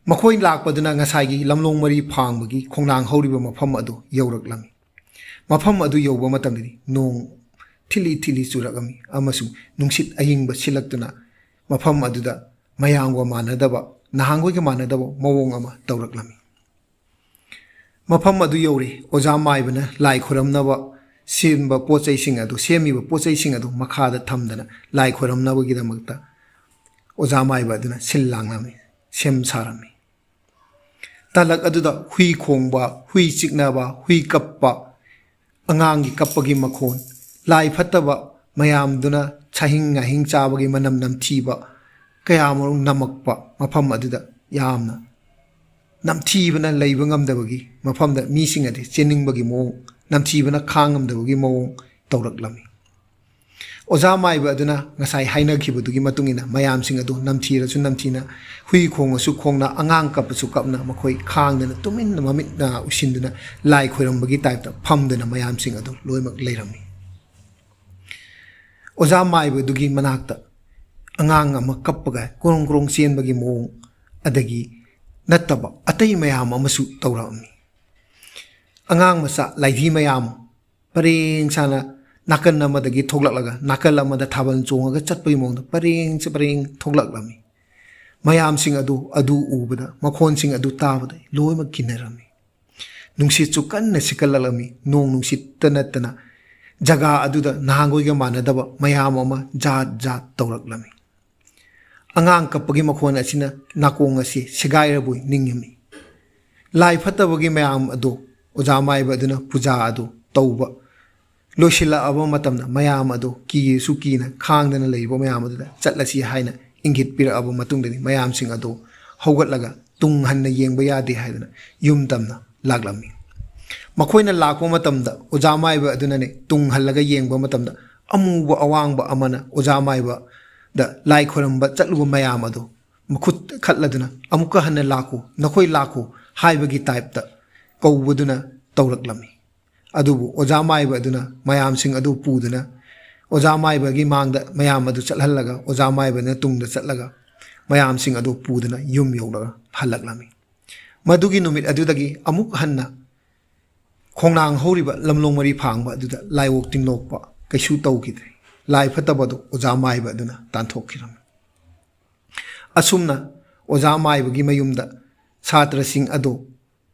ꯃꯈꯣꯏ ꯂꯥꯛꯄꯗꯨꯅ ꯉꯁꯥꯏꯒꯤ ꯂꯝꯂꯣꯡ ꯃꯔꯤ ꯐꯥꯡꯕꯒꯤ ꯈꯣꯡꯅꯥꯡ ꯍꯧꯔꯤꯕ ꯃꯐꯝ ꯑꯗꯨ ꯌꯧꯔꯛꯂꯝꯃꯤ꯫ ꯃꯐꯝ ꯑꯗꯨ ꯌꯧꯕ ꯃꯇꯝꯗꯗꯤ ꯅꯣꯡ ꯊꯤꯠꯂꯤ ꯊꯤꯠꯂꯤ ꯆꯨꯔꯛꯂꯝꯃꯤ ꯑꯃꯁꯨꯡ ꯅꯨꯡꯁꯤꯠ ꯑꯏꯪꯕ ꯁꯤꯠꯂꯛꯇꯨꯅ ꯃꯐꯝ ꯑꯗꯨꯗ ꯃꯌꯥꯝꯒ ꯃꯥꯟꯅꯗꯕ, ꯅꯍꯥꯟꯈꯣꯏꯒ ꯃꯥꯟꯅꯗꯕ ꯃꯑꯣꯡ ꯑꯃ ꯇꯧꯔꯛꯂꯝꯃꯤ꯫ ꯃꯐꯝ ꯑꯗꯨ ꯌꯧꯔꯦ꯫ ꯑꯣꯖꯥ ꯃꯥꯏꯕꯅ ꯂꯥꯏ ꯈꯣꯏꯔꯝꯅꯕ ꯁꯦꯝꯕ ꯄꯣꯠ ꯆꯩꯁꯤꯡ ꯑꯗꯨ, ꯁꯦꯝꯃꯤꯕ ꯄꯣꯠ ꯆꯩꯁꯤꯡ ꯑꯗꯨ ꯃꯈꯥꯗ ꯊꯝꯗꯅ ꯂꯥꯏ ꯈꯣꯏꯔꯝꯅꯕꯒꯤꯗꯃꯛꯇ ꯑꯣꯖꯥ ꯃꯥꯏꯕ ꯑꯗꯨꯅ ꯁꯤꯜ ꯂꯥꯡꯂꯝꯃꯤ, ꯁꯦꯝ ꯁꯥꯔꯝꯃꯤ꯫ ꯇꯥꯂꯛ ꯑꯗꯨꯗ ꯍꯨꯏ ꯈꯣꯡꯕ, ꯍꯨꯏ ꯆꯤꯛꯅꯕ, ꯍꯨꯏ ꯀꯞꯄ, ꯑꯉꯥꯡꯒꯤ ꯀꯞꯄꯒꯤ ꯃꯈꯣꯟ, ꯂꯥꯏ ꯐꯠꯇꯕ ꯃꯌꯥꯝꯗꯨꯅ ꯁꯥꯍꯤꯡ ꯉꯥꯍꯤꯡ ꯆꯥꯕꯒꯤ ꯃꯅꯝ ꯅꯝꯊꯤꯕ ꯀꯌꯥꯃꯔꯨꯝ ꯅꯝꯃꯛꯄ ꯃꯐꯝ ꯑꯗꯨꯗ ꯌꯥꯝꯅ ꯅꯝꯊꯤꯕꯅ ꯂꯩꯕ ꯉꯝꯗꯕꯒꯤ ꯃꯐꯝꯗ ꯃꯤꯁꯤꯡ ꯑꯗꯨ ꯆꯦꯟꯅꯤꯡꯕꯒꯤ ꯃꯑꯣꯡ, ꯅꯝꯊꯤꯕꯅ ꯈꯥꯡꯉꯝꯗꯕꯒꯤ ꯃꯑꯣꯡ ꯇꯧꯔꯛꯂꯝꯃꯤ꯫ ꯑꯣꯖꯥ ꯃꯥꯏꯕ ꯑꯗꯨꯅ ꯉꯁꯥꯏ ꯍꯥꯏꯅꯈꯤꯕꯗꯨꯒꯤ ꯃꯇꯨꯡ ꯏꯟꯅ ꯃꯌꯥꯝꯁꯤꯡ ꯑꯗꯨ ꯅꯝꯊꯤꯔꯁꯨ ꯅꯝꯊꯤꯅ, ꯍꯨꯏ ꯈꯣꯡꯉꯁꯨ ꯈꯣꯡꯅ, ꯑꯉꯥꯡ ꯀꯞꯄꯁꯨ ꯀꯞꯅ ꯃꯈꯣꯏ ꯈꯥꯡꯗꯅ ꯇꯨꯃꯤꯟꯅ ꯃꯃꯤꯠꯅ ꯎꯏꯁꯤꯟꯗꯨꯅ ꯂꯥꯏ ꯈꯣꯏꯔꯝꯕꯒꯤ ꯇꯥꯏꯞꯇ ꯐꯝꯗꯨꯅ ꯃꯌꯥꯝꯁꯤꯡ ꯑꯗꯨ ꯂꯣꯏꯅꯃꯛ ꯂꯩꯔꯝꯃꯤ꯫ ꯑꯣꯖꯥ ꯃꯥꯏꯕꯗꯨꯒꯤ ꯃꯅꯥꯛꯇ ꯑꯉꯥꯡ ꯑꯃ ꯀꯞꯄꯒ ꯀ꯭ꯔꯣꯡ ꯀ꯭ꯔꯣꯡ ꯆꯦꯟꯕꯒꯤ ꯃꯑꯣꯡ ꯑꯗꯒꯤ ꯅꯠꯇꯕ ꯑꯇꯩ ꯃꯌꯥꯝ ꯑꯃꯁꯨ ꯇꯧꯔꯛꯑꯝꯃꯤ꯫ ꯑꯉꯥꯡ ꯃꯆꯥ ꯂꯥꯏꯙꯤ ꯃꯌꯥꯝ ꯄꯔꯦꯡ ꯁꯥꯅ ꯅꯥꯀꯟ ꯑꯃꯗꯒꯤ ꯊꯣꯛꯂꯛꯂꯒ ꯅꯥꯀꯜ ꯑꯃꯗ ꯊꯥꯕꯜ ꯆꯣꯡꯉꯒ ꯆꯠꯄꯒꯤ ꯃꯑꯣꯡꯗ ꯄꯔꯦꯡ ꯄꯔꯦꯡ ꯊꯣꯛꯂꯛꯂꯝꯃꯤ꯫ ꯃꯌꯥꯝꯁꯤꯡ ꯑꯗꯨ, ꯑꯗꯨ ꯎꯕꯗ, ꯃꯈꯣꯟꯁꯤꯡ ꯑꯗꯨ ꯇꯥꯕꯗ ꯂꯣꯏꯅꯃꯛ ꯀꯤꯅꯔꯝꯃꯤ꯫ ꯅꯨꯡꯁꯤꯠꯁꯨ ꯀꯟꯅ ꯁꯤꯠꯀꯠꯂꯛꯂꯝꯃꯤ꯫ ꯅꯣꯡ ꯅꯨꯡꯁꯤꯠꯇ ꯅꯠꯇꯅ ꯖꯒꯥ ꯑꯗꯨꯗ ꯅꯍꯥꯟꯈꯣꯏꯒ ꯃꯥꯟꯅꯗꯕ ꯃꯌꯥꯝ ꯑꯃ ꯖꯥꯠ ꯖꯥꯠ ꯇꯧꯔꯛꯂꯝꯃꯤ꯫ ꯑꯉꯥꯡ ꯀꯞꯄꯒꯤ ꯃꯈꯣꯟ ꯑꯁꯤꯅ ꯅꯥꯀꯣꯡ ꯑꯁꯤ ꯁꯦꯒꯥꯏꯔꯕꯣꯏ ꯅꯤꯡꯉꯝꯃꯤ꯫ ꯂꯥꯏ ꯐꯠꯇꯕꯒꯤ ꯃꯌꯥꯝ ꯑꯗꯨ ꯑꯣꯖꯥ ꯃꯥꯏꯕ ꯑꯗꯨꯅ ꯄꯨꯖꯥ ꯑꯗꯨ ꯇꯧꯕ ꯂꯣꯏꯁꯤꯜꯂꯛꯑꯕ ꯃꯇꯝꯗ ꯃꯌꯥꯝ ꯑꯗꯨ ꯀꯤꯁꯨ ꯀꯤꯅ ꯈꯥꯡꯗꯅ ꯂꯩꯔꯤꯕ ꯃꯌꯥꯝ ꯑꯗꯨꯗ ꯆꯠꯂꯁꯤ ꯍꯥꯏꯅ ꯏꯪꯒꯤꯠ ꯄꯤꯔꯛꯑꯕ ꯃꯇꯨꯡꯗꯗꯤ ꯃꯌꯥꯝꯁꯤꯡ ꯑꯗꯨ ꯍꯧꯒꯠꯂꯒ ꯇꯨꯡ ꯍꯟꯅ ꯌꯦꯡꯕ ꯌꯥꯗꯦ ꯍꯥꯏꯗꯨꯅ ꯌꯨꯝ ꯇꯝꯅ ꯂꯥꯛꯂꯝꯃꯤ꯫ ꯃꯈꯣꯏꯅ ꯂꯥꯛꯄ ꯃꯇꯝꯗ ꯑꯣꯖꯥ ꯃꯥꯏꯕ ꯑꯗꯨꯅꯅꯦ ꯇꯨꯡ ꯍꯜꯂꯒ ꯌꯦꯡꯕ ꯃꯇꯝꯗ ꯑꯃꯨꯕ ꯑꯋꯥꯡꯕ ꯑꯃꯅ ꯑꯣꯖꯥ ꯃꯥꯏꯕꯗ ꯂꯥꯏ ꯈꯣꯏꯔꯝꯕ ꯆꯠꯂꯨꯕ ꯃꯌꯥꯝ ꯑꯗꯨ ꯃꯈꯨꯠ ꯈꯠꯂꯗꯨꯅ, "ꯑꯃꯨꯛꯀ ꯍꯟꯅ ꯂꯥꯛꯈꯣ, ꯅꯈꯣꯏ ꯂꯥꯛꯈꯣ" ꯍꯥꯏꯕꯒꯤ ꯇꯥꯏꯞꯇ ꯀꯧꯕꯗꯨꯅ ꯇꯧꯔꯛꯂꯝꯃꯤ꯫ ꯑꯗꯨꯕꯨ ꯑꯣꯖꯥ ꯃꯥꯏꯕ ꯑꯗꯨꯅ ꯃꯌꯥꯝꯁꯤꯡ ꯑꯗꯨ ꯄꯨꯗꯨꯅ ꯑꯣꯖꯥ ꯃꯥꯏꯕꯒꯤ ꯃꯥꯡꯗ ꯃꯌꯥꯝ ꯑꯗꯨ ꯆꯠꯍꯜꯂꯒ, ꯑꯣꯖꯥ ꯃꯥꯏꯕꯅ ꯇꯨꯡꯗ ꯆꯠꯂꯒ ꯃꯌꯥꯝꯁꯤꯡ ꯑꯗꯨ ꯄꯨꯗꯨꯅ ꯌꯨꯝ ꯌꯧꯅꯕ ꯍꯜꯂꯛꯂꯝꯃꯤ꯫ ꯃꯗꯨꯒꯤ ꯅꯨꯃꯤꯠ ꯑꯗꯨꯗꯒꯤ ꯑꯃꯨꯛ ꯍꯟꯅ ꯈꯣꯡꯅꯥꯡ ꯍꯧꯔꯤꯕ ꯂꯝꯂꯣꯡ ꯃꯔꯤ ꯐꯥꯡꯕ ꯑꯗꯨꯗ ꯂꯥꯏꯑꯣꯛ ꯇꯤꯟꯂꯣꯛꯄ ꯀꯩꯁꯨ ꯇꯧꯈꯤꯗ꯭ꯔꯦ꯫ ꯂꯥꯏ ꯐꯠꯇꯕꯗꯨ ꯑꯣꯖꯥ ꯃꯥꯏꯕ ꯑꯗꯨꯅ ꯇꯥꯟꯊꯣꯛꯈꯤꯔꯝꯃꯤ꯫ ꯑꯁꯨꯝꯅ ꯑꯣꯖꯥ ꯃꯥꯏꯕꯒꯤ ꯃꯌꯨꯝꯗ ꯁꯥꯇ꯭ꯔꯁꯤꯡ ꯑꯗꯨ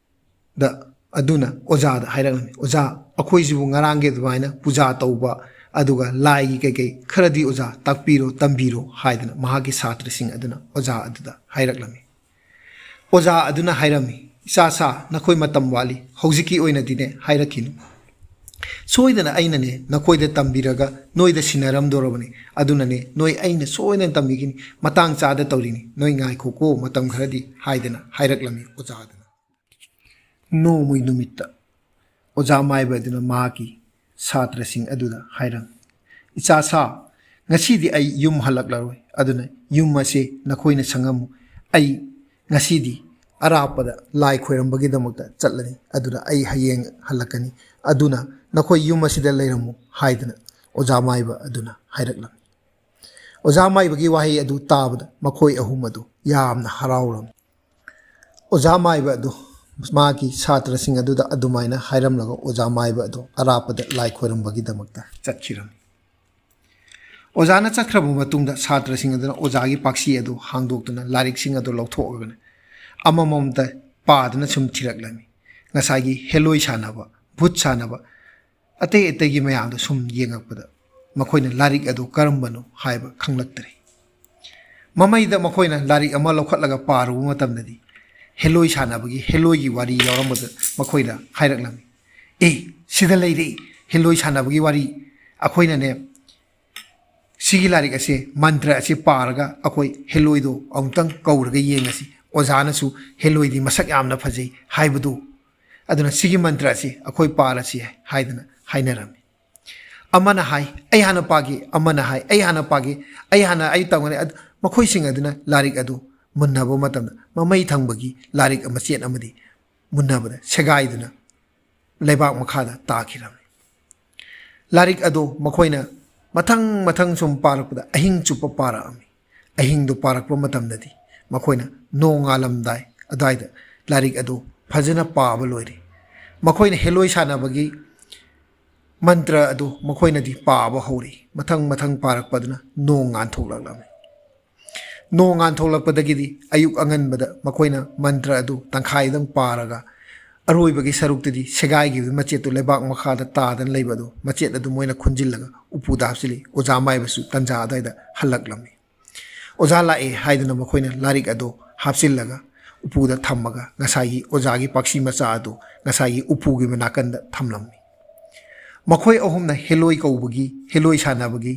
ꯗ ꯑꯗꯨꯅ ꯑꯣꯖꯥꯗ ꯍꯥꯏꯔꯛꯂꯝꯃꯤ, "ꯑꯣꯖꯥ, ꯑꯩꯈꯣꯏꯁꯤꯕꯨ ꯉꯔꯥꯡꯒꯤ ꯑꯗꯨꯃꯥꯏꯅ ꯄꯨꯖꯥ ꯇꯧꯕ, ꯑꯗꯨꯒ ꯂꯥꯏꯒꯤ ꯀꯩꯀꯩ ꯈꯔꯗꯤ ꯑꯣꯖꯥ ꯇꯥꯛꯄꯤꯔꯣ, ꯇꯝꯕꯤꯔꯣ" ꯍꯥꯏꯗꯅ ꯃꯍꯥꯛꯀꯤ ꯁꯥꯇ꯭ꯔꯁꯤꯡ ꯑꯗꯨꯅ ꯑꯣꯖꯥ ꯑꯗꯨꯗ ꯍꯥꯏꯔꯛꯂꯝꯃꯤ꯫ ꯑꯣꯖꯥ ꯑꯗꯨꯅ ꯍꯥꯏꯔꯝꯃꯤ, "ꯏꯆꯥ ꯁꯥ, ꯅꯈꯣꯏ ꯃꯇꯝ ꯋꯥꯠꯂꯤ, ꯍꯧꯖꯤꯛꯀꯤ ꯑꯣꯏꯅꯗꯤꯅꯦ ꯍꯥꯏꯔꯛꯈꯤꯅꯨ꯫ "ꯁꯣꯏꯗꯅ ꯑꯩꯅꯅꯦ ꯅꯈꯣꯏꯗ ꯇꯝꯕꯤꯔꯒ ꯅꯣꯏꯗ ꯁꯤꯟꯅꯔꯝꯗꯣꯔꯕꯅꯤ꯫ ꯑꯗꯨꯅꯅꯦ ꯅꯣꯏ ꯑꯩꯅ ꯁꯣꯏꯗꯅ ꯇꯝꯕꯤꯒꯅꯤ꯫ ꯃꯇꯥꯡ ꯆꯥꯗ ꯇꯧꯔꯤꯅꯤ꯫ ꯅꯣꯏ ꯉꯥꯏꯈꯣꯀꯣ ꯃꯇꯝ ꯈꯔꯗꯤ" ꯍꯥꯏꯗꯅ ꯍꯥꯏꯔꯛꯂꯝꯃꯤ ꯑꯣꯖꯥꯗꯨꯅ꯫ ꯅꯣꯡꯃꯒꯤ ꯅꯨꯃꯤꯠꯇ ꯑꯣꯖꯥ ꯃꯥꯏꯕ ꯑꯗꯨꯅ ꯃꯍꯥꯛꯀꯤ ꯁꯥꯇ꯭ꯔꯁꯤꯡ ꯑꯗꯨꯗ ꯍꯥꯏꯔꯝꯃꯤ, "ꯏꯆꯥ ꯁꯥ, ꯉꯁꯤꯗꯤ ꯑꯩ ꯌꯨꯝ ꯍꯜꯂꯛꯂꯔꯣꯏ꯫ ꯑꯗꯨꯅ ꯌꯨꯝ ꯑꯁꯦ ꯅꯈꯣꯏꯅ ꯁꯪꯉꯝꯃꯨ꯫ ꯑꯩ ꯉꯁꯤꯗꯤ ꯑꯔꯥꯞꯄꯗ ꯂꯥꯏ ꯈꯣꯏꯔꯝꯕꯒꯤꯗꯃꯛꯇ ꯆꯠꯂꯅꯤ꯫ ꯑꯗꯨꯅ ꯑꯩ ꯍꯌꯦꯡ ꯍꯜꯂꯛꯀꯅꯤ꯫ ꯑꯗꯨꯅ ꯅꯈꯣꯏ ꯌꯨꯝ ꯑꯁꯤꯗ ꯂꯩꯔꯝꯃꯨ" ꯍꯥꯏꯗꯅ ꯑꯣꯖꯥ ꯃꯥꯏꯕ ꯑꯗꯨꯅ ꯍꯥꯏꯔꯛꯂꯝꯃꯤ꯫ ꯑꯣꯖꯥ ꯃꯥꯏꯕꯒꯤ ꯋꯥꯍꯩ ꯑꯗꯨ ꯇꯥꯕꯗ ꯃꯈꯣꯏ ꯑꯍꯨꯝ ꯑꯗꯨ ꯌꯥꯝꯅ ꯍꯔꯥꯎꯔꯝꯃꯤ꯫ ꯑꯣꯖꯥ ꯃꯥꯏꯕ ꯑꯗꯨ ꯃꯥꯒꯤ ꯁꯥꯇ꯭ꯔꯁꯤꯡ ꯑꯗꯨꯗ ꯑꯗꯨꯃꯥꯏꯅ ꯍꯥꯏꯔꯝꯂꯒ ꯑꯣꯖꯥ ꯃꯥꯏꯕ ꯑꯗꯨ ꯑꯔꯥꯞꯄꯗ ꯂꯥꯏ ꯈꯣꯏꯔꯝꯕꯒꯤꯗꯃꯛꯇ ꯆꯠꯈꯤꯔꯝꯃꯤ꯫ ꯑꯣꯖꯥꯅ ꯆꯠꯈ꯭ꯔꯕ ꯃꯇꯨꯡꯗ ꯁꯥꯇ꯭ꯔꯁꯤꯡ ꯑꯗꯨꯅ ꯑꯣꯖꯥꯒꯤ ꯄꯥꯛꯁꯤ ꯑꯗꯨ ꯍꯥꯡꯗꯣꯛꯇꯨꯅ ꯂꯥꯏꯔꯤꯛꯁꯤꯡ ꯑꯗꯨ ꯂꯧꯊꯣꯛꯑꯒꯅ ꯑꯃꯃꯝꯇ ꯄꯥꯗꯨꯅ ꯁꯨꯝ ꯊꯤꯔꯛꯂꯝꯃꯤ꯫ ꯉꯁꯥꯏꯒꯤ ꯍꯦꯂꯣꯏ ꯁꯥꯟꯅꯕ, ꯚꯨꯠ ꯁꯥꯟꯅꯕ, ꯑꯇꯩ ꯑꯇꯩꯒꯤ ꯃꯌꯥꯝꯗꯣ ꯁꯨꯝ ꯌꯦꯡꯉꯛꯄꯗ ꯃꯈꯣꯏꯅ ꯂꯥꯏꯔꯤꯛ ꯑꯗꯨ ꯀꯔꯝꯕꯅꯣ ꯍꯥꯏꯕ ꯈꯪꯂꯛꯇ꯭ꯔꯦ꯫ ꯃꯃꯩꯗ ꯃꯈꯣꯏꯅ ꯂꯥꯏꯔꯤꯛ ꯑꯃ ꯂꯧꯈꯠꯂꯒ ꯄꯥꯔꯨꯕ ꯃꯇꯝꯗꯗꯤ ꯍꯦꯂꯣꯏ ꯁꯥꯟꯅꯕꯒꯤ ꯍꯦꯂꯣꯏꯒꯤ ꯋꯥꯔꯤ ꯌꯥꯎꯔꯝꯕꯗ ꯃꯈꯣꯏꯗ ꯍꯥꯏꯔꯛꯂꯝꯃꯤ, "ꯑꯦ, ꯁꯤꯗ ꯂꯩꯔꯦ ꯍꯦꯂꯣꯏ ꯁꯥꯟꯅꯕꯒꯤ ꯋꯥꯔꯤ꯫ ꯑꯩꯈꯣꯏꯅꯅꯦ ꯁꯤꯒꯤ ꯂꯥꯏꯔꯤꯛ ꯑꯁꯦ, ꯃꯟꯇ꯭ꯔ ꯑꯁꯤ ꯄꯥꯔꯒ ꯑꯩꯈꯣꯏ ꯍꯦꯂꯣꯏꯗꯣ ꯑꯃꯨꯛꯇꯪ ꯀꯧꯔꯒ ꯌꯦꯡꯉꯁꯤ꯫ ꯑꯣꯖꯥꯅꯁꯨ ꯍꯦꯂꯣꯏꯗꯤ ꯃꯁꯛ ꯌꯥꯝꯅ ꯐꯖꯩ ꯍꯥꯏꯕꯗꯨ꯫ ꯑꯗꯨꯅ ꯁꯤꯒꯤ ꯃꯟꯇ꯭ꯔ ꯑꯁꯤ ꯑꯩꯈꯣꯏ ꯄꯥꯔꯁꯤ" ꯍꯥꯏꯗꯅ ꯍꯥꯏꯅꯔꯝꯃꯤ꯫ ꯑꯃꯅ ꯍꯥꯏ, "ꯑꯩ ꯍꯥꯟꯅ ꯄꯥꯒꯦ"꯫ ꯑꯃꯅ ꯍꯥꯏ, "ꯑꯩ ꯍꯥꯟꯅ ꯄꯥꯒꯦ"꯫ "ꯑꯩ ꯍꯥꯟꯅ, ꯑꯩ ꯇꯝꯒꯅꯤ"꯫ ꯑꯗ ꯃꯈꯣꯏꯁꯤꯡ ꯑꯗꯨꯅ ꯂꯥꯏꯔꯤꯛ ꯑꯗꯨ ꯃꯨꯟꯅꯕ ꯃꯇꯝꯗ ꯃꯃꯩ ꯊꯪꯕꯒꯤ ꯂꯥꯏꯔꯤꯛ ꯃꯆꯦꯠ ꯑꯃꯗꯤ ꯃꯨꯟꯅꯕꯗ ꯁꯦꯒꯥꯏꯗꯨꯅ ꯂꯩꯕꯥꯛ ꯃꯈꯥꯗ ꯇꯥꯈꯤꯔꯝꯃꯤ꯫ ꯂꯥꯏꯔꯤꯛ ꯑꯗꯨ ꯃꯈꯣꯏꯅ ꯃꯊꯪ ꯃꯊꯪ ꯁꯨꯝ ꯄꯥꯔꯛꯄꯗ ꯑꯍꯤꯡ ꯆꯨꯞꯄ ꯄꯥꯔꯛꯑꯝꯃꯤ꯫ ꯑꯍꯤꯡꯗꯨ ꯄꯥꯔꯛꯄ ꯃꯇꯝꯗꯗꯤ ꯃꯈꯣꯏꯅ ꯅꯣꯡ ꯉꯥꯜꯂꯝꯗꯥꯏ ꯑꯗꯨꯋꯥꯏꯗ ꯂꯥꯏꯔꯤꯛ ꯑꯗꯨ ꯐꯖꯅ ꯄꯥꯕ ꯂꯣꯏꯔꯦ꯫ ꯃꯈꯣꯏꯅ ꯍꯦꯂꯣꯏ ꯁꯥꯟꯅꯕꯒꯤ ꯃꯟꯇ꯭ꯔ ꯑꯗꯨ ꯃꯈꯣꯏꯅꯗꯤ ꯄꯥꯕ ꯍꯧꯔꯛꯏ꯫ ꯃꯊꯪ ꯃꯊꯪ ꯄꯥꯔꯛꯄꯗꯨꯅ ꯅꯣꯡ ꯉꯥꯟꯊꯣꯛꯂꯛꯂꯝꯃꯤ꯫ ꯅꯣꯡ ꯉꯥꯟꯊꯣꯛꯂꯛꯄꯗꯒꯤꯗꯤ ꯑꯌꯨꯛ ꯑꯉꯟꯕꯗ ꯃꯈꯣꯏꯅ ꯃꯟꯇ꯭ꯔ ꯑꯗꯨ ꯇꯪꯈꯥꯏꯗꯪ ꯄꯥꯔꯒ ꯑꯔꯣꯏꯕꯒꯤ ꯁꯔꯨꯛꯇꯗꯤ ꯁꯦꯒꯥꯏꯈꯤꯕ ꯃꯆꯦꯠꯇꯨ ꯂꯩꯕꯥꯛ ꯃꯈꯥꯗ ꯇꯥꯗꯅ ꯂꯩꯕ ꯑꯗꯨ ꯃꯆꯦꯠ ꯑꯗꯨ ꯃꯣꯏꯅ ꯈꯨꯟꯖꯤꯜꯂꯒ ꯎꯄꯨꯗ ꯍꯥꯞꯆꯤꯜꯂꯤ꯫ ꯑꯣꯖꯥ ꯃꯥꯏꯕꯁꯨ ꯇꯟꯖꯥ ꯑꯗꯨꯋꯥꯏꯗ ꯍꯜꯂꯛꯂꯝꯃꯤ꯫ ꯑꯣꯖꯥ ꯂꯥꯛꯑꯦ ꯍꯥꯏꯗꯨꯅ ꯃꯈꯣꯏꯅ ꯂꯥꯏꯔꯤꯛ ꯑꯗꯨ ꯍꯥꯞꯆꯤꯜꯂꯒ ꯎꯄꯨꯗ ꯊꯝꯃꯒ ꯉꯁꯥꯏꯒꯤ ꯑꯣꯖꯥꯒꯤ ꯄꯥꯛꯁꯤ ꯃꯆꯥ ꯑꯗꯨ ꯉꯁꯥꯏꯒꯤ ꯎꯄꯨꯒꯤ ꯅꯥꯀꯟꯗ ꯊꯝꯂꯝꯃꯤ꯫ ꯃꯈꯣꯏ ꯑꯍꯨꯝꯅ ꯍꯦꯂꯣꯏ ꯀꯧꯕꯒꯤ, ꯍꯦꯂꯣꯏ ꯁꯥꯟꯅꯕꯒꯤ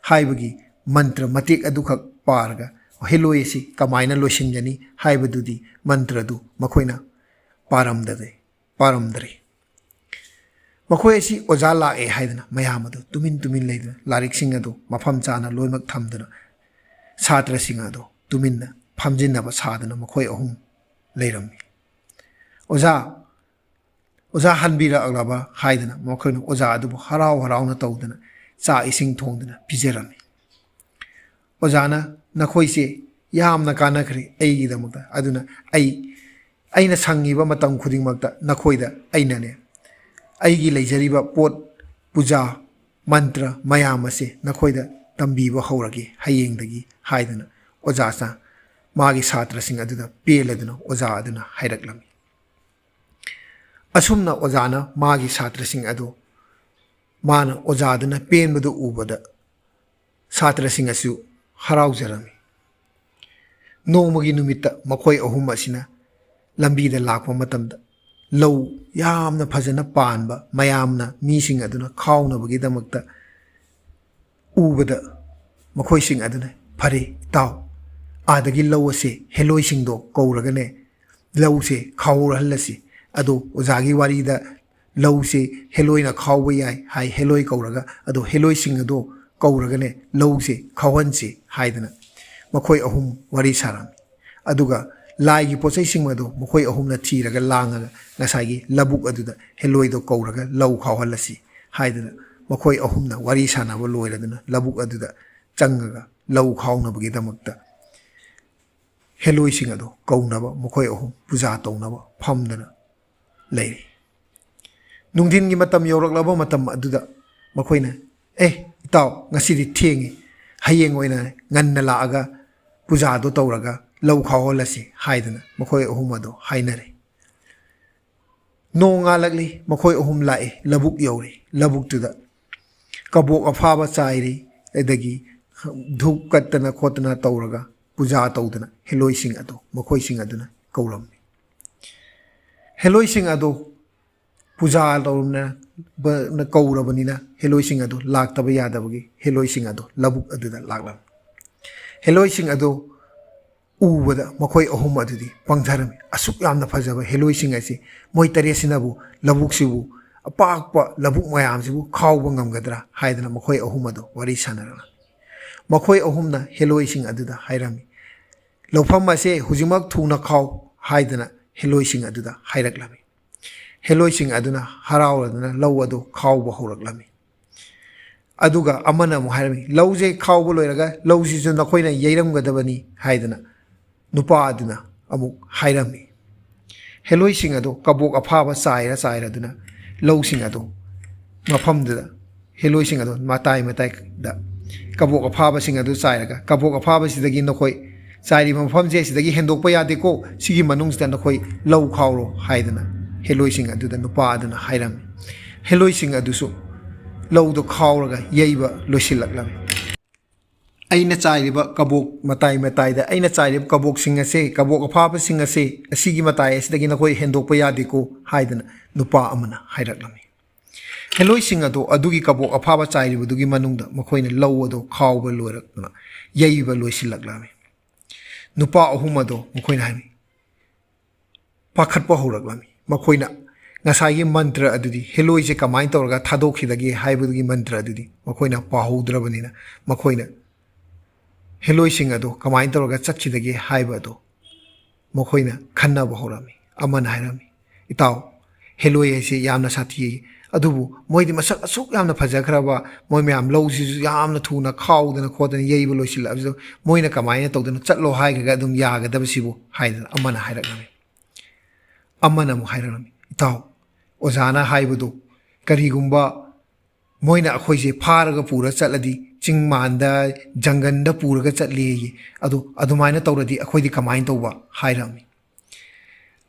ꯍꯥꯏꯕꯒꯤ ꯃꯟꯇ꯭ꯔ ꯃꯇꯦꯛ ꯑꯗꯨꯈꯛ ꯄꯥꯔꯒ ꯍꯦꯂꯣꯏ ꯑꯁꯤ ꯀꯃꯥꯏꯅ ꯂꯣꯏꯁꯤꯟꯒꯅꯤ ꯍꯥꯏꯕꯗꯨꯗꯤ ꯃꯟꯇ꯭ꯔꯗꯨ ꯃꯈꯣꯏꯅ ꯄꯥꯔꯝꯗꯔꯦ, ꯄꯥꯔꯝꯗ꯭ꯔꯦ꯫ ꯃꯈꯣꯏ ꯑꯁꯤ ꯑꯣꯖꯥ ꯂꯥꯛꯑꯦ ꯍꯥꯏꯗꯅ ꯃꯌꯥꯝ ꯑꯗꯨ ꯇꯨꯃꯤꯟ ꯇꯨꯃꯤꯟ ꯂꯩꯗꯨꯅ ꯂꯥꯏꯔꯤꯛꯁꯤꯡ ꯑꯗꯨ ꯃꯐꯝ ꯆꯥꯅ ꯂꯣꯏꯅꯃꯛ ꯊꯝꯗꯨꯅ ꯁꯥꯇ꯭ꯔꯁꯤꯡ ꯑꯗꯨ ꯇꯨꯃꯤꯟꯅ ꯐꯝꯖꯤꯟꯅꯕ ꯁꯥꯗꯨꯅ ꯃꯈꯣꯏ ꯑꯍꯨꯝ ꯂꯩꯔꯝꯃꯤ꯫ "ꯑꯣꯖꯥ, ꯑꯣꯖꯥ ꯍꯟꯕꯤꯔꯛꯂꯕ?" ꯍꯥꯏꯗꯅ ꯃꯈꯣꯏꯅ ꯑꯣꯖꯥ ꯑꯗꯨꯕꯨ ꯍꯔꯥꯎ ꯍꯔꯥꯎꯅ ꯇꯧꯗꯅ ꯆꯥꯛ ꯏꯁꯤꯡ ꯊꯣꯡꯗꯨꯅ ꯄꯤꯖꯔꯝꯃꯤ꯫ ꯑꯣꯖꯥꯅ, "ꯅꯈꯣꯏꯁꯦ ꯌꯥꯝꯅ ꯀꯥꯟꯅꯈ꯭ꯔꯦ ꯑꯩꯒꯤꯗꯃꯛꯇ, ꯑꯗꯨꯅ ꯑꯩ, ꯑꯩꯅ ꯁꯪꯉꯤꯕ ꯃꯇꯝ ꯈꯨꯗꯤꯡꯃꯛꯇ ꯅꯈꯣꯏꯗ ꯑꯩꯅꯅꯦ, ꯑꯩꯒꯤ ꯂꯩꯖꯔꯤꯕ ꯄꯣꯠ, ꯄꯨꯖꯥ, ꯃꯟꯇ꯭ꯔ ꯃꯌꯥꯝ ꯑꯁꯦ ꯅꯈꯣꯏꯗ ꯇꯝꯕꯤꯕ ꯍꯧꯔꯒꯦ ꯍꯌꯦꯡꯗꯒꯤ" ꯍꯥꯏꯗꯅ ꯑꯣꯖꯥꯅ ꯃꯥꯒꯤ ꯁꯥꯇ꯭ꯔꯁꯤꯡ ꯑꯗꯨꯗ ꯄꯦꯜꯂꯗꯨꯅ ꯑꯣꯖꯥ ꯑꯗꯨꯅ ꯍꯥꯏꯔꯛꯂꯝꯃꯤ꯫ ꯑꯁꯨꯝꯅ ꯑꯣꯖꯥꯅ ꯃꯥꯒꯤ ꯁꯥꯇ꯭ꯔꯁꯤꯡ ꯑꯗꯨ, ꯃꯥꯅ ꯑꯣꯖꯥꯗꯨꯅ ꯄꯦꯟꯕꯗꯨ ꯎꯕꯗ ꯁꯥꯇ꯭ꯔꯁꯤꯡ ꯑꯁꯨ ꯍꯔꯥꯎꯖꯔꯝꯃꯤ꯫ ꯅꯣꯡꯃꯒꯤ ꯅꯨꯃꯤꯠꯇ ꯃꯈꯣꯏ ꯑꯍꯨꯝ ꯑꯁꯤꯅ ꯂꯝꯕꯤꯗ ꯂꯥꯛꯄ ꯃꯇꯝꯗ ꯂꯧ ꯌꯥꯝꯅ ꯐꯖꯅ ꯄꯥꯟꯕ ꯃꯌꯥꯝꯅ, ꯃꯤꯁꯤꯡ ꯑꯗꯨꯅ ꯈꯥꯎꯅꯕꯒꯤꯗꯃꯛꯇ ꯎꯕꯗ ꯃꯈꯣꯏꯁꯤꯡ ꯑꯗꯨꯅ, "ꯐꯔꯦ ꯏꯇꯥꯎ, ꯑꯥꯗꯒꯤ ꯂꯧ ꯑꯁꯦ ꯍꯦꯂꯣꯏꯁꯤꯡꯗꯣ ꯀꯧꯔꯒꯅꯦ ꯂꯧꯁꯦ ꯈꯥꯎꯍꯜꯂꯁꯤ꯫ ꯑꯗꯣ ꯑꯣꯖꯥꯒꯤ ꯋꯥꯔꯤꯗ ꯂꯧꯁꯦ ꯍꯦꯂꯣꯏꯅ ꯈꯥꯎꯕ ꯌꯥꯏ ꯍꯥꯏ, ꯍꯦꯂꯣꯏ ꯀꯧꯔꯒ, ꯑꯗꯣ ꯍꯦꯂꯣꯏꯁꯤꯡ ꯑꯗꯣ ꯀꯧꯔꯒꯅꯦ ꯂꯧꯁꯦ ꯈꯥꯎꯍꯟꯁꯤ" ꯍꯥꯏꯗꯅ ꯃꯈꯣꯏ ꯑꯍꯨꯝ ꯋꯥꯔꯤ ꯁꯥꯔꯝꯃꯤ꯫ ꯑꯗꯨꯒ ꯂꯥꯏꯒꯤ ꯄꯣꯠꯆꯩꯁꯤꯡ ꯑꯗꯣ ꯃꯈꯣꯏ ꯑꯍꯨꯝꯅ ꯊꯤꯔꯒ ꯂꯥꯡꯉꯒ ꯉꯁꯥꯏꯒꯤ ꯂꯧꯕꯨꯛ ꯑꯗꯨꯗ ꯍꯦꯂꯣꯏꯗꯣ ꯀꯧꯔꯒ ꯂꯧ ꯈꯥꯎꯍꯜꯂꯁꯤ ꯍꯥꯏꯗꯅ ꯃꯈꯣꯏ ꯑꯍꯨꯝꯅ ꯋꯥꯔꯤ ꯁꯥꯟꯅꯕ ꯂꯣꯏꯔꯗꯨꯅ ꯂꯧꯕꯨꯛ ꯑꯗꯨꯗ ꯆꯪꯉꯒ ꯂꯧ ꯈꯥꯎꯅꯕꯒꯤꯗꯃꯛꯇ ꯍꯦꯂꯣꯏꯁꯤꯡ ꯑꯗꯣ ꯀꯧꯅꯕ ꯃꯈꯣꯏ ꯑꯍꯨꯝ ꯄꯨꯖꯥ ꯇꯧꯅꯕ ꯐꯝꯗꯅ ꯂꯩꯔꯤ꯫ ꯅꯨꯡꯊꯤꯟꯒꯤ ꯃꯇꯝ ꯌꯧꯔꯛꯂꯕ ꯃꯇꯝ ꯑꯗꯨꯗ ꯃꯈꯣꯏꯅ, "ꯑꯦ ꯏꯇꯥꯎ, ꯉꯁꯤꯗꯤ ꯊꯦꯡꯉꯤ, ꯍꯌꯦꯡ ꯑꯣꯏꯅ ꯉꯟꯅ ꯂꯥꯛꯑꯒ ꯄꯨꯖꯥꯗꯣ ꯇꯧꯔꯒ ꯂꯧ ꯈꯥꯎꯍꯜꯂꯁꯤ" ꯍꯥꯏꯗꯅ ꯃꯈꯣꯏ ꯑꯍꯨꯝ ꯑꯗꯣ ꯍꯥꯏꯅꯔꯦ꯫ ꯅꯣꯡ ꯉꯥꯜꯂꯛꯂꯤ, ꯃꯈꯣꯏ ꯑꯍꯨꯝ ꯂꯥꯛꯏ, ꯂꯧꯕꯨꯛ ꯌꯧꯔꯤ꯫ ꯂꯧꯕꯨꯛꯇꯨꯗ ꯀꯕꯣꯛ ꯑꯐꯥꯕ ꯆꯥꯏꯔꯤ, ꯑꯗꯒꯤ ꯙꯨꯞ ꯀꯠꯇꯅ ꯈꯣꯠꯇꯅ ꯇꯧꯔꯒ ꯄꯨꯖꯥ ꯇꯧꯗꯅ ꯍꯦꯂꯣꯏꯁꯤꯡ ꯑꯗꯣ ꯃꯈꯣꯏꯁꯤꯡ ꯑꯗꯨꯅ ꯀꯧꯔꯝꯃꯤ꯫ ꯍꯦꯂꯣꯏꯁꯤꯡ ꯑꯗꯣ ꯄꯨꯖꯥ ꯇꯧꯔꯝꯅ ꯕꯅ ꯀꯧꯔꯕꯅꯤꯅ ꯍꯦꯂꯣꯏꯁꯤꯡ ꯑꯗꯨ ꯂꯥꯛꯇꯕ ꯌꯥꯗꯕꯒꯤ ꯍꯦꯂꯣꯏꯁꯤꯡ ꯑꯗꯨ ꯂꯧꯕꯨꯛ ꯑꯗꯨꯗ ꯂꯥꯛꯂꯝꯃꯤ꯫ ꯍꯦꯂꯣꯏꯁꯤꯡ ꯑꯗꯨ ꯎꯕꯗ ꯃꯈꯣꯏ ꯑꯍꯨꯝ ꯑꯗꯨꯗꯤ ꯄꯪꯊꯔꯝꯃꯤ꯫ ꯑꯁꯨꯛ ꯌꯥꯝꯅ ꯐꯖꯕ ꯍꯦꯂꯣꯏꯁꯤꯡ ꯑꯁꯤ ꯃꯣꯏ ꯇꯔꯦꯠꯁꯤꯅꯕꯨ ꯂꯧꯕꯨꯛꯁꯤꯕꯨ, ꯑꯄꯥꯛꯄ ꯂꯧꯕꯨꯛ ꯃꯌꯥꯝꯁꯤꯕꯨ ꯈꯥꯎꯕ ꯉꯝꯒꯗ꯭ꯔꯥ ꯍꯥꯏꯗꯅ ꯃꯈꯣꯏ ꯑꯍꯨꯝ ꯑꯗꯨ ꯋꯥꯔꯤ ꯁꯥꯟꯅꯔꯝꯃꯤ꯫ ꯃꯈꯣꯏ ꯑꯍꯨꯝꯅ ꯍꯦꯂꯣꯏꯁꯤꯡ ꯑꯗꯨꯗ ꯍꯥꯏꯔꯝꯃꯤ, "ꯂꯧꯐꯝ ꯑꯁꯦ ꯍꯧꯖꯤꯛꯃꯛ ꯊꯨꯅ ꯈꯥꯎ" ꯍꯥꯏꯗꯅ ꯍꯦꯂꯣꯏꯁꯤꯡ ꯑꯗꯨꯗ ꯍꯥꯏꯔꯛꯂꯝꯃꯤ꯫ ꯍꯦꯂꯣꯏꯁꯤꯡ ꯑꯗꯨꯅ ꯍꯔꯥꯎꯔꯗꯨꯅ ꯂꯧ ꯑꯗꯨ ꯈꯥꯎꯕ ꯍꯧꯔꯛꯂꯝꯃꯤ꯫ ꯑꯗꯨꯒ ꯑꯃꯅ ꯑꯃꯨꯛ ꯍꯥꯏꯔꯝꯃꯤ, "ꯂꯧꯁꯦ ꯈꯥꯎꯕ ꯂꯣꯏꯔꯒ ꯂꯧꯁꯤꯁꯨ ꯅꯈꯣꯏꯅ ꯌꯩꯔꯝꯒꯗꯕꯅꯤ" ꯍꯥꯏꯗꯅ ꯅꯨꯄꯥ ꯑꯗꯨꯅ ꯑꯃꯨꯛ ꯍꯥꯏꯔꯝꯃꯤ꯫ ꯍꯦꯂꯣꯏꯁꯤꯡ ꯑꯗꯨ ꯀꯕꯣꯛ ꯑꯐꯥꯕ ꯆꯥꯏꯔ ꯆꯥꯏꯔꯗꯨꯅ ꯂꯧꯁꯤꯡ ꯑꯗꯨ ꯃꯐꯝꯗꯨꯗ, ꯍꯦꯂꯣꯏꯁꯤꯡ ꯑꯗꯨ ꯃꯇꯥꯏ ꯃꯇꯥꯏꯗ ꯀꯕꯣꯛ ꯑꯐꯥꯕꯁꯤꯡ ꯑꯗꯨ ꯆꯥꯏꯔꯒ, "ꯀꯕꯣꯛ ꯑꯐꯥꯕꯁꯤꯗꯒꯤ ꯅꯈꯣꯏ ꯆꯥꯏꯔꯤꯕ ꯃꯐꯝꯁꯦ ꯁꯤꯗꯒꯤ ꯍꯦꯟꯗꯣꯛꯄ ꯌꯥꯗꯦꯀꯣ, ꯁꯤꯒꯤ ꯃꯅꯨꯡꯁꯤꯗ ꯅꯈꯣꯏ ꯂꯧ ꯈꯥꯎꯔꯣ" ꯍꯥꯏꯗꯅ ꯍꯦꯂꯣꯏꯁꯤꯡ ꯑꯗꯨꯗ ꯅꯨꯄꯥ ꯑꯗꯨꯅ ꯍꯥꯏꯔꯝꯃꯤ꯫ ꯍꯦꯂꯣꯏꯁꯤꯡ ꯑꯗꯨꯁꯨ ꯂꯧꯗꯨ ꯈꯥꯎꯔꯒ ꯌꯩꯕ ꯂꯣꯏꯁꯤꯜꯂꯛꯂꯝꯃꯤ꯫ "ꯑꯩꯅ ꯆꯥꯏꯔꯤꯕ ꯀꯕꯣꯛ ꯃꯇꯥꯏ ꯃꯇꯥꯏꯗ ꯑꯩꯅ ꯆꯥꯏꯔꯤꯕ ꯀꯕꯣꯛꯁꯤꯡ ꯑꯁꯦ, ꯀꯕꯣꯛ ꯑꯐꯥꯕꯁꯤꯡ ꯑꯁꯦ, ꯑꯁꯤꯒꯤ ꯃꯇꯥꯏ ꯑꯁꯤꯗꯒꯤ ꯅꯈꯣꯏ ꯍꯦꯟꯗꯣꯛꯄ ꯌꯥꯗꯦꯀꯣ" ꯍꯥꯏꯗꯅ ꯅꯨꯄꯥ ꯑꯃꯅ ꯍꯥꯏꯔꯛꯂꯝꯃꯤ꯫ ꯍꯦꯂꯣꯏꯁꯤꯡ ꯑꯗꯣ ꯑꯗꯨꯒꯤ ꯀꯕꯣꯛ ꯑꯐꯥꯕ ꯆꯥꯏꯔꯤꯕꯗꯨꯒꯤ ꯃꯅꯨꯡꯗ ꯃꯈꯣꯏꯅ ꯂꯧ ꯑꯗꯣ ꯈꯥꯎꯕ ꯂꯣꯏꯔꯛꯇꯨꯅ ꯌꯩꯕ ꯂꯣꯏꯁꯤꯜꯂꯛꯂꯝꯃꯤ꯫ ꯅꯨꯄꯥ ꯑꯍꯨꯝ ꯑꯗꯣ ꯃꯈꯣꯏꯅ ꯍꯥꯏꯔꯝꯃꯤ, ꯄꯥꯈꯠꯄ ꯍꯧꯔꯛꯂꯝꯃꯤ꯫ ꯃꯈꯣꯏꯅ ꯉꯁꯥꯏꯒꯤ ꯃꯟꯇ꯭ꯔ ꯑꯗꯨꯗꯤ, ꯍꯦꯂꯣꯏꯁꯦ ꯀꯃꯥꯏꯅ ꯇꯧꯔꯒ ꯊꯥꯗꯣꯛꯈꯤꯗꯒꯦ ꯍꯥꯏꯕꯗꯨꯒꯤ ꯃꯟꯇ꯭ꯔ ꯑꯗꯨꯗꯤ ꯃꯈꯣꯏꯅ ꯄꯥꯍꯧꯗ꯭ꯔꯕꯅꯤꯅ, ꯃꯈꯣꯏꯅ ꯍꯦꯂꯣꯏꯁꯤꯡ ꯑꯗꯣ ꯀꯃꯥꯏꯅ ꯇꯧꯔꯒ ꯆꯠꯈꯤꯗꯒꯦ ꯍꯥꯏꯕ ꯑꯗꯣ ꯃꯈꯣꯏꯅ ꯈꯟꯅꯕ ꯍꯧꯔꯝꯃꯤ꯫ ꯑꯃꯅ ꯍꯥꯏꯔꯝꯃꯤ, "ꯏꯇꯥꯎ, ꯍꯦꯂꯣꯏ ꯍꯥꯏꯁꯤ ꯌꯥꯝꯅ ꯁꯥꯊꯤ, ꯑꯗꯨꯕꯨ ꯃꯣꯏꯗꯤ ꯃꯁꯛ ꯑꯁꯨꯛ ꯌꯥꯝꯅ ꯐꯖꯈ꯭ꯔꯕ, ꯃꯣꯏ ꯃꯌꯥꯝ ꯂꯧꯁꯤꯁꯨ ꯌꯥꯝꯅ ꯊꯨꯅ ꯈꯥꯎꯗꯅ ꯈꯣꯠꯇꯅ ꯌꯩꯕ ꯂꯣꯏꯁꯤꯜꯂꯛꯑꯕꯁꯤꯗ ꯃꯣꯏꯅ ꯀꯃꯥꯏꯅ ꯇꯧꯗꯅ ꯆꯠꯂꯣ ꯍꯥꯏꯈ꯭ꯔꯒ ꯑꯗꯨꯝ ꯌꯥꯒꯗꯕꯁꯤꯕꯨ?" ꯍꯥꯏꯗꯅ ꯑꯃꯅ ꯍꯥꯏꯔꯛꯂꯝꯃꯤ꯫ ꯑꯃꯅ ꯑꯃꯨꯛ ꯍꯥꯏꯔꯛꯂꯝꯃꯤ, "ꯏꯇꯥꯎ, ꯑꯣꯖꯥꯅ ꯍꯥꯏꯕꯗꯨ ꯀꯔꯤꯒꯨꯝꯕ ꯃꯣꯏꯅ ꯑꯩꯈꯣꯏꯁꯦ ꯐꯥꯔꯒ ꯄꯨꯔ ꯆꯠꯂꯗꯤ ꯆꯤꯡ ꯃꯥꯟꯗ, ꯖꯪꯒꯟꯗ ꯄꯨꯔꯒ ꯆꯠꯂꯦꯌꯦ꯫ ꯑꯗꯨ ꯑꯗꯨꯃꯥꯏꯅ ꯇꯧꯔꯗꯤ ꯑꯩꯈꯣꯏꯗꯤ ꯀꯃꯥꯏꯅ ꯇꯧꯕ?" ꯍꯥꯏꯔꯝꯃꯤ꯫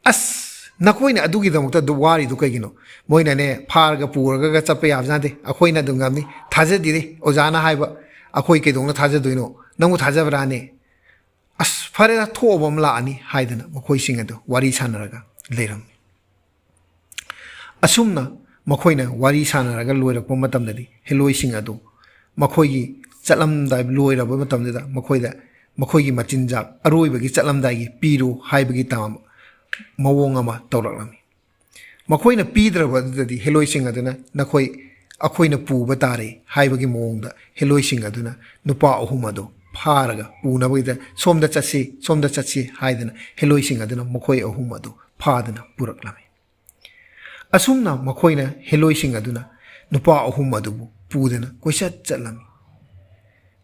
"ꯑꯁ, ꯅꯈꯣꯏꯅ ꯑꯗꯨꯒꯤꯗꯃꯛꯇ ꯑꯗꯨ ꯋꯥꯔꯤꯗꯨ ꯀꯩꯒꯤꯅꯣ? ꯃꯣꯏꯅꯅꯦ ꯐꯥꯔꯒ ꯄꯨꯔꯒ ꯆꯠꯄ ꯌꯥꯕꯖꯥꯠ ꯅꯠꯇꯦ꯫ ꯑꯩꯈꯣꯏꯅ ꯑꯗꯨꯝ ꯉꯝꯅꯤ꯫ ꯊꯥꯖꯗꯦꯅꯦ, ꯑꯣꯖꯥꯅ ꯍꯥꯏꯕ ꯑꯩꯈꯣꯏ ꯀꯩꯗꯧꯅ ꯊꯥꯖꯗꯣꯏꯅꯣ? ꯅꯪꯕꯨ ꯊꯥꯖꯕ꯭ꯔꯥꯅꯦ? ꯑꯁ, ꯐꯔꯦꯗ, ꯊꯣꯛꯑꯕ ꯑꯃ ꯂꯥꯛꯑꯅꯤ" ꯍꯥꯏꯗꯅ ꯃꯈꯣꯏꯁꯤꯡ ꯑꯗꯨ ꯋꯥꯔꯤ ꯁꯥꯟꯅꯔꯒ ꯂꯩꯔꯝꯃꯤ꯫ ꯑꯁꯨꯝꯅ ꯃꯈꯣꯏꯅ ꯋꯥꯔꯤ ꯁꯥꯟꯅꯔꯒ ꯂꯣꯏꯔꯛꯄ ꯃꯇꯝꯗꯗꯤ ꯍꯦꯂꯣꯏꯁꯤꯡ ꯑꯗꯨ ꯃꯈꯣꯏꯒꯤ ꯆꯠꯂꯝꯗꯥꯏ ꯂꯣꯏꯔꯕ ꯃꯇꯝꯗꯨꯗ ꯃꯈꯣꯏꯗ ꯃꯈꯣꯏꯒꯤ ꯃꯆꯤꯟꯖꯥꯛ ꯑꯔꯣꯏꯕꯒꯤ ꯆꯠꯂꯝꯗꯥꯏꯒꯤ ꯄꯤꯔꯨ ꯍꯥꯏꯕꯒꯤ ꯇꯥ-, ꯃꯑꯣꯡ ꯑꯃ ꯇꯧꯔꯛꯂꯝꯃꯤ꯫ ꯃꯈꯣꯏꯅ ꯄꯤꯗ꯭ꯔꯕ ꯑꯗꯨꯗꯗꯤ ꯍꯦꯂꯣꯏꯁꯤꯡ ꯑꯗꯨꯅ "ꯅꯈꯣꯏ ꯑꯩꯈꯣꯏꯅ ꯄꯨꯕ ꯇꯥꯔꯦ" ꯍꯥꯏꯕꯒꯤ ꯃꯑꯣꯡꯗ ꯍꯦꯂꯣꯏꯁꯤꯡ ꯑꯗꯨꯅ ꯅꯨꯄꯥ ꯑꯍꯨꯝ ꯑꯗꯨ ꯐꯥꯔꯒ ꯄꯨꯅꯕꯒꯤꯗ "ꯁꯣꯝꯗ ꯆꯠꯁꯤ, ꯁꯣꯝꯗ ꯆꯠꯁꯤ" ꯍꯥꯏꯗꯅ ꯍꯦꯂꯣꯏꯁꯤꯡ ꯑꯗꯨꯅ ꯃꯈꯣꯏ ꯑꯍꯨꯝ ꯑꯗꯨ ꯐꯥꯗꯨꯅ ꯄꯨꯔꯛꯂꯝꯃꯤ꯫ ꯑꯁꯨꯝꯅ ꯃꯈꯣꯏꯅ ꯍꯦꯂꯣꯏꯁꯤꯡ ꯑꯗꯨꯅ ꯅꯨꯄꯥ ꯑꯍꯨꯝ ꯑꯗꯨꯕꯨ ꯄꯨꯗꯨꯅ ꯀꯣꯏꯆꯠ ꯆꯠꯂꯝꯃꯤ꯫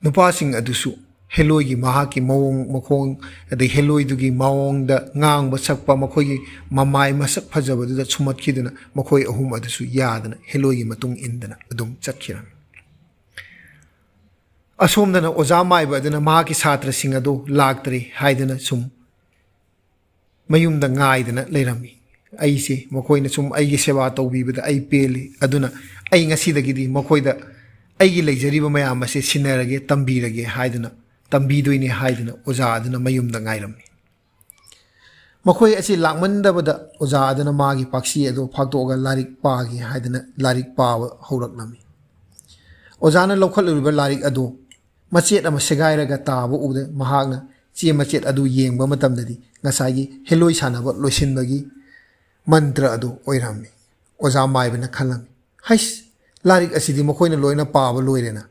ꯅꯨꯄꯥꯁꯤꯡ ꯑꯗꯨꯁꯨ ꯍꯦꯂꯣꯏꯒꯤ ꯃꯍꯥꯛꯀꯤ ꯃꯑꯣꯡ ꯃꯈꯣꯡ, ꯑꯗꯩ ꯍꯦꯂꯣꯏꯗꯨꯒꯤ ꯃꯑꯣꯡꯗ ꯉꯥꯡꯕ ꯁꯛꯄ, ꯃꯈꯣꯏꯒꯤ ꯃꯃꯥꯏ ꯃꯁꯛ ꯐꯖꯕꯗꯨꯗ ꯁꯨꯝꯍꯠꯈꯤꯗꯨꯅ ꯃꯈꯣꯏ ꯑꯍꯨꯝ ꯑꯗꯨꯁꯨ ꯌꯥꯗꯅ ꯍꯦꯂꯣꯏꯒꯤ ꯃꯇꯨꯡ ꯏꯟꯗꯅ ꯑꯗꯨꯝ ꯆꯠꯈꯤꯔꯝꯃꯤ꯫ ꯑꯁꯣꯝꯗꯅ ꯑꯣꯖꯥ ꯃꯥꯏꯕ ꯑꯗꯨꯅ ꯃꯍꯥꯛꯀꯤ ꯁꯥꯇ꯭ꯔꯁꯤꯡ ꯑꯗꯨ ꯂꯥꯛꯇ꯭ꯔꯦ ꯍꯥꯏꯗꯨꯅ ꯁꯨꯝ ꯃꯌꯨꯝꯗ ꯉꯥꯏꯗꯅ ꯂꯩꯔꯝꯃꯤ꯫ "ꯑꯩꯁꯦ ꯃꯈꯣꯏꯅ ꯁꯨꯝ ꯑꯩꯒꯤ ꯁꯦꯕꯥ ꯇꯧꯕꯤꯕꯗ ꯑꯩ ꯄꯦꯜꯂꯤ, ꯑꯗꯨꯅ ꯑꯩ ꯉꯁꯤꯗꯒꯤꯗꯤ ꯃꯈꯣꯏꯗ ꯑꯩꯒꯤ ꯂꯩꯖꯔꯤꯕ ꯃꯌꯥꯝ ꯑꯁꯦ ꯁꯤꯟꯅꯔꯒꯦ, ꯇꯝꯕꯤꯔꯒꯦ" ꯍꯥꯏꯗꯨꯅ, "ꯇꯝꯕꯤꯗꯣꯏꯅꯤ" ꯍꯥꯏꯗꯨꯅ ꯑꯣꯖꯥ ꯑꯗꯨꯅ ꯃꯌꯨꯝꯗ ꯉꯥꯏꯔꯝꯃꯤ꯫ ꯃꯈꯣꯏ ꯑꯁꯤ ꯂꯥꯛꯃꯟꯗꯕꯗ ꯑꯣꯖꯥ ꯑꯗꯨꯅ ꯃꯥꯒꯤ ꯄꯥꯛꯁꯤ ꯑꯗꯨ ꯐꯥꯛꯇꯣꯛꯑꯒ ꯂꯥꯏꯔꯤꯛ ꯄꯥꯒꯦ ꯍꯥꯏꯗꯅ ꯂꯥꯏꯔꯤꯛ ꯄꯥꯕ ꯍꯧꯔꯛꯂꯝꯃꯤ꯫ ꯑꯣꯖꯥꯅ ꯂꯧꯈꯠꯂꯨꯔꯤꯕ ꯂꯥꯏꯔꯤꯛ ꯑꯗꯨ ꯃꯆꯦꯠ ꯑꯃ ꯁꯦꯒꯥꯏꯔꯒ ꯇꯥꯕ ꯎꯕꯗ ꯃꯍꯥꯛꯅ ꯆꯦ ꯃꯆꯦꯠ ꯑꯗꯨ ꯌꯦꯡꯕ ꯃꯇꯝꯗꯗꯤ ꯉꯁꯥꯏꯒꯤ ꯍꯦꯂꯣꯏ ꯁꯥꯟꯅꯕ ꯂꯣꯏꯁꯤꯟꯕꯒꯤ ꯃꯟꯇ꯭ꯔ ꯑꯗꯨ ꯑꯣꯏꯔꯝꯃꯤ꯫ ꯑꯣꯖꯥ ꯃꯥꯏꯕꯅ ꯈꯜꯂꯝꯃꯤ, "ꯍꯩꯁ, ꯂꯥꯏꯔꯤꯛ ꯑꯁꯤꯗꯤ ꯃꯈꯣꯏꯅ ꯂꯣꯏꯅ ꯄꯥꯕ ꯂꯣꯏꯔꯦꯅ꯫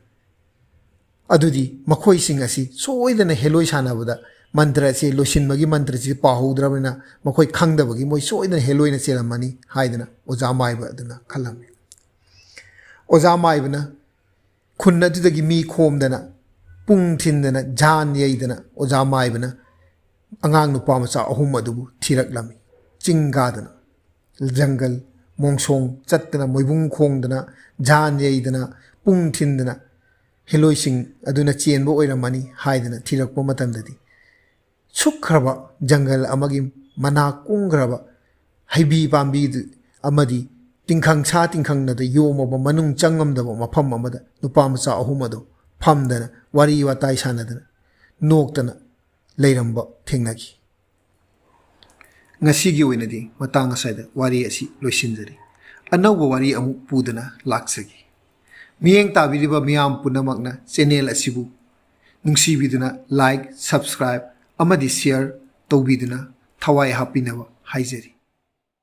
ꯑꯗꯨꯗꯤ ꯃꯈꯣꯏꯁꯤꯡ ꯑꯁꯤ ꯁꯣꯏꯗꯅ ꯍꯦꯂꯣꯏ ꯁꯥꯟꯅꯕꯗ ꯃꯟꯇ꯭ꯔ ꯑꯁꯤ ꯂꯣꯏꯁꯤꯟꯕꯒꯤ ꯃꯟꯇ꯭ꯔ ꯑꯁꯤ ꯄꯥꯍꯧꯗ꯭ꯔꯕꯅꯤꯅ ꯃꯈꯣꯏ ꯈꯪꯗꯕꯒꯤ ꯃꯣꯏ ꯁꯣꯏꯗꯅ ꯍꯦꯂꯣꯏꯅ ꯆꯦꯜꯂꯝꯃꯅꯤ" ꯍꯥꯏꯗꯅ ꯑꯣꯖꯥ ꯃꯥꯏꯕ ꯑꯗꯨꯅ ꯈꯜꯂꯝꯃꯤ꯫ ꯑꯣꯖꯥ ꯃꯥꯏꯕꯅ ꯈꯨꯟ ꯑꯗꯨꯗꯒꯤ ꯃꯤ ꯈꯣꯝꯗꯅ, ꯄꯨꯡ ꯊꯤꯟꯗꯅ, ꯖꯥꯟ ꯌꯩꯗꯅ ꯑꯣꯖꯥ ꯃꯥꯏꯕꯅ ꯑꯉꯥꯡ ꯅꯨꯄꯥ ꯃꯆꯥ ꯑꯍꯨꯝ ꯑꯗꯨꯕꯨ ꯊꯤꯔꯛꯂꯝꯃꯤ꯫ ꯆꯤꯡ ꯀꯥꯗꯅ, ꯖꯪꯒꯜ ꯃꯣꯡꯁꯣꯡ ꯆꯠꯇꯅ, ꯃꯣꯏꯕꯨꯡ ꯈꯣꯡꯗꯅ, ꯖꯥꯟ ꯌꯩꯗꯅ, ꯄꯨꯡ ꯊꯤꯟꯗꯅ ꯍꯦꯂꯣꯏꯁꯤꯡ ꯑꯗꯨꯅ ꯆꯦꯟꯕ ꯑꯣꯏꯔꯝꯃꯅꯤ ꯍꯥꯏꯗꯅ ꯊꯤꯔꯛꯄ ꯃꯇꯝꯗꯗꯤ, ꯁꯨꯛꯈ꯭ꯔꯕ ꯖꯪꯒꯜ ꯑꯃꯒꯤ ꯃꯅꯥ ꯀꯨꯡꯈ꯭ꯔꯕ ꯍꯩꯕꯤ ꯄꯥꯝꯕꯤ ꯑꯃꯗꯤ ꯇꯤꯡꯈꯪ ꯁꯥ ꯇꯤꯡꯈꯪꯅꯗ ꯌꯣꯝꯃꯕ ꯃꯅꯨꯡ ꯆꯪꯉꯝꯗꯕ ꯃꯐꯝ ꯑꯃꯗ ꯅꯨꯄꯥ ꯃꯆꯥ ꯑꯍꯨꯝ ꯑꯗꯨ ꯐꯝꯗꯅ ꯋꯥꯔꯤ ꯋꯥꯇꯥꯏ ꯁꯥꯟꯅꯗꯅ ꯅꯣꯛꯇꯅ ꯂꯩꯔꯝꯕ ꯊꯦꯡꯅꯈꯤ꯫ ꯉꯁꯤꯒꯤ ꯑꯣꯏꯅꯗꯤ ꯃꯇꯥꯡ ꯑꯁ꯭ꯋꯥꯏꯗ ꯋꯥꯔꯤ ꯑꯁꯤ ꯂꯣꯏꯁꯤꯟꯖꯔꯤ꯫ ꯑꯅꯧꯕ ꯋꯥꯔꯤ ꯑꯃꯨꯛ ꯄꯨꯗꯨꯅ ꯂꯥꯛꯆꯒꯦ꯫ ꯃꯤꯠꯌꯦꯡ ꯇꯥꯕꯤꯔꯤꯕ ꯃꯤꯌꯥꯝ ꯄꯨꯝꯅꯃꯛꯅ channel ꯑꯁꯤꯕꯨ ꯅꯨꯡꯁꯤꯕꯤꯗꯨꯅ like, subscribe ꯑꯃꯗꯤ share ꯇꯧꯕꯤꯗꯨꯅ ꯊꯋꯥꯏ ꯍꯥꯞꯄꯤꯅꯕ ꯍꯥꯏꯖꯔꯤ꯫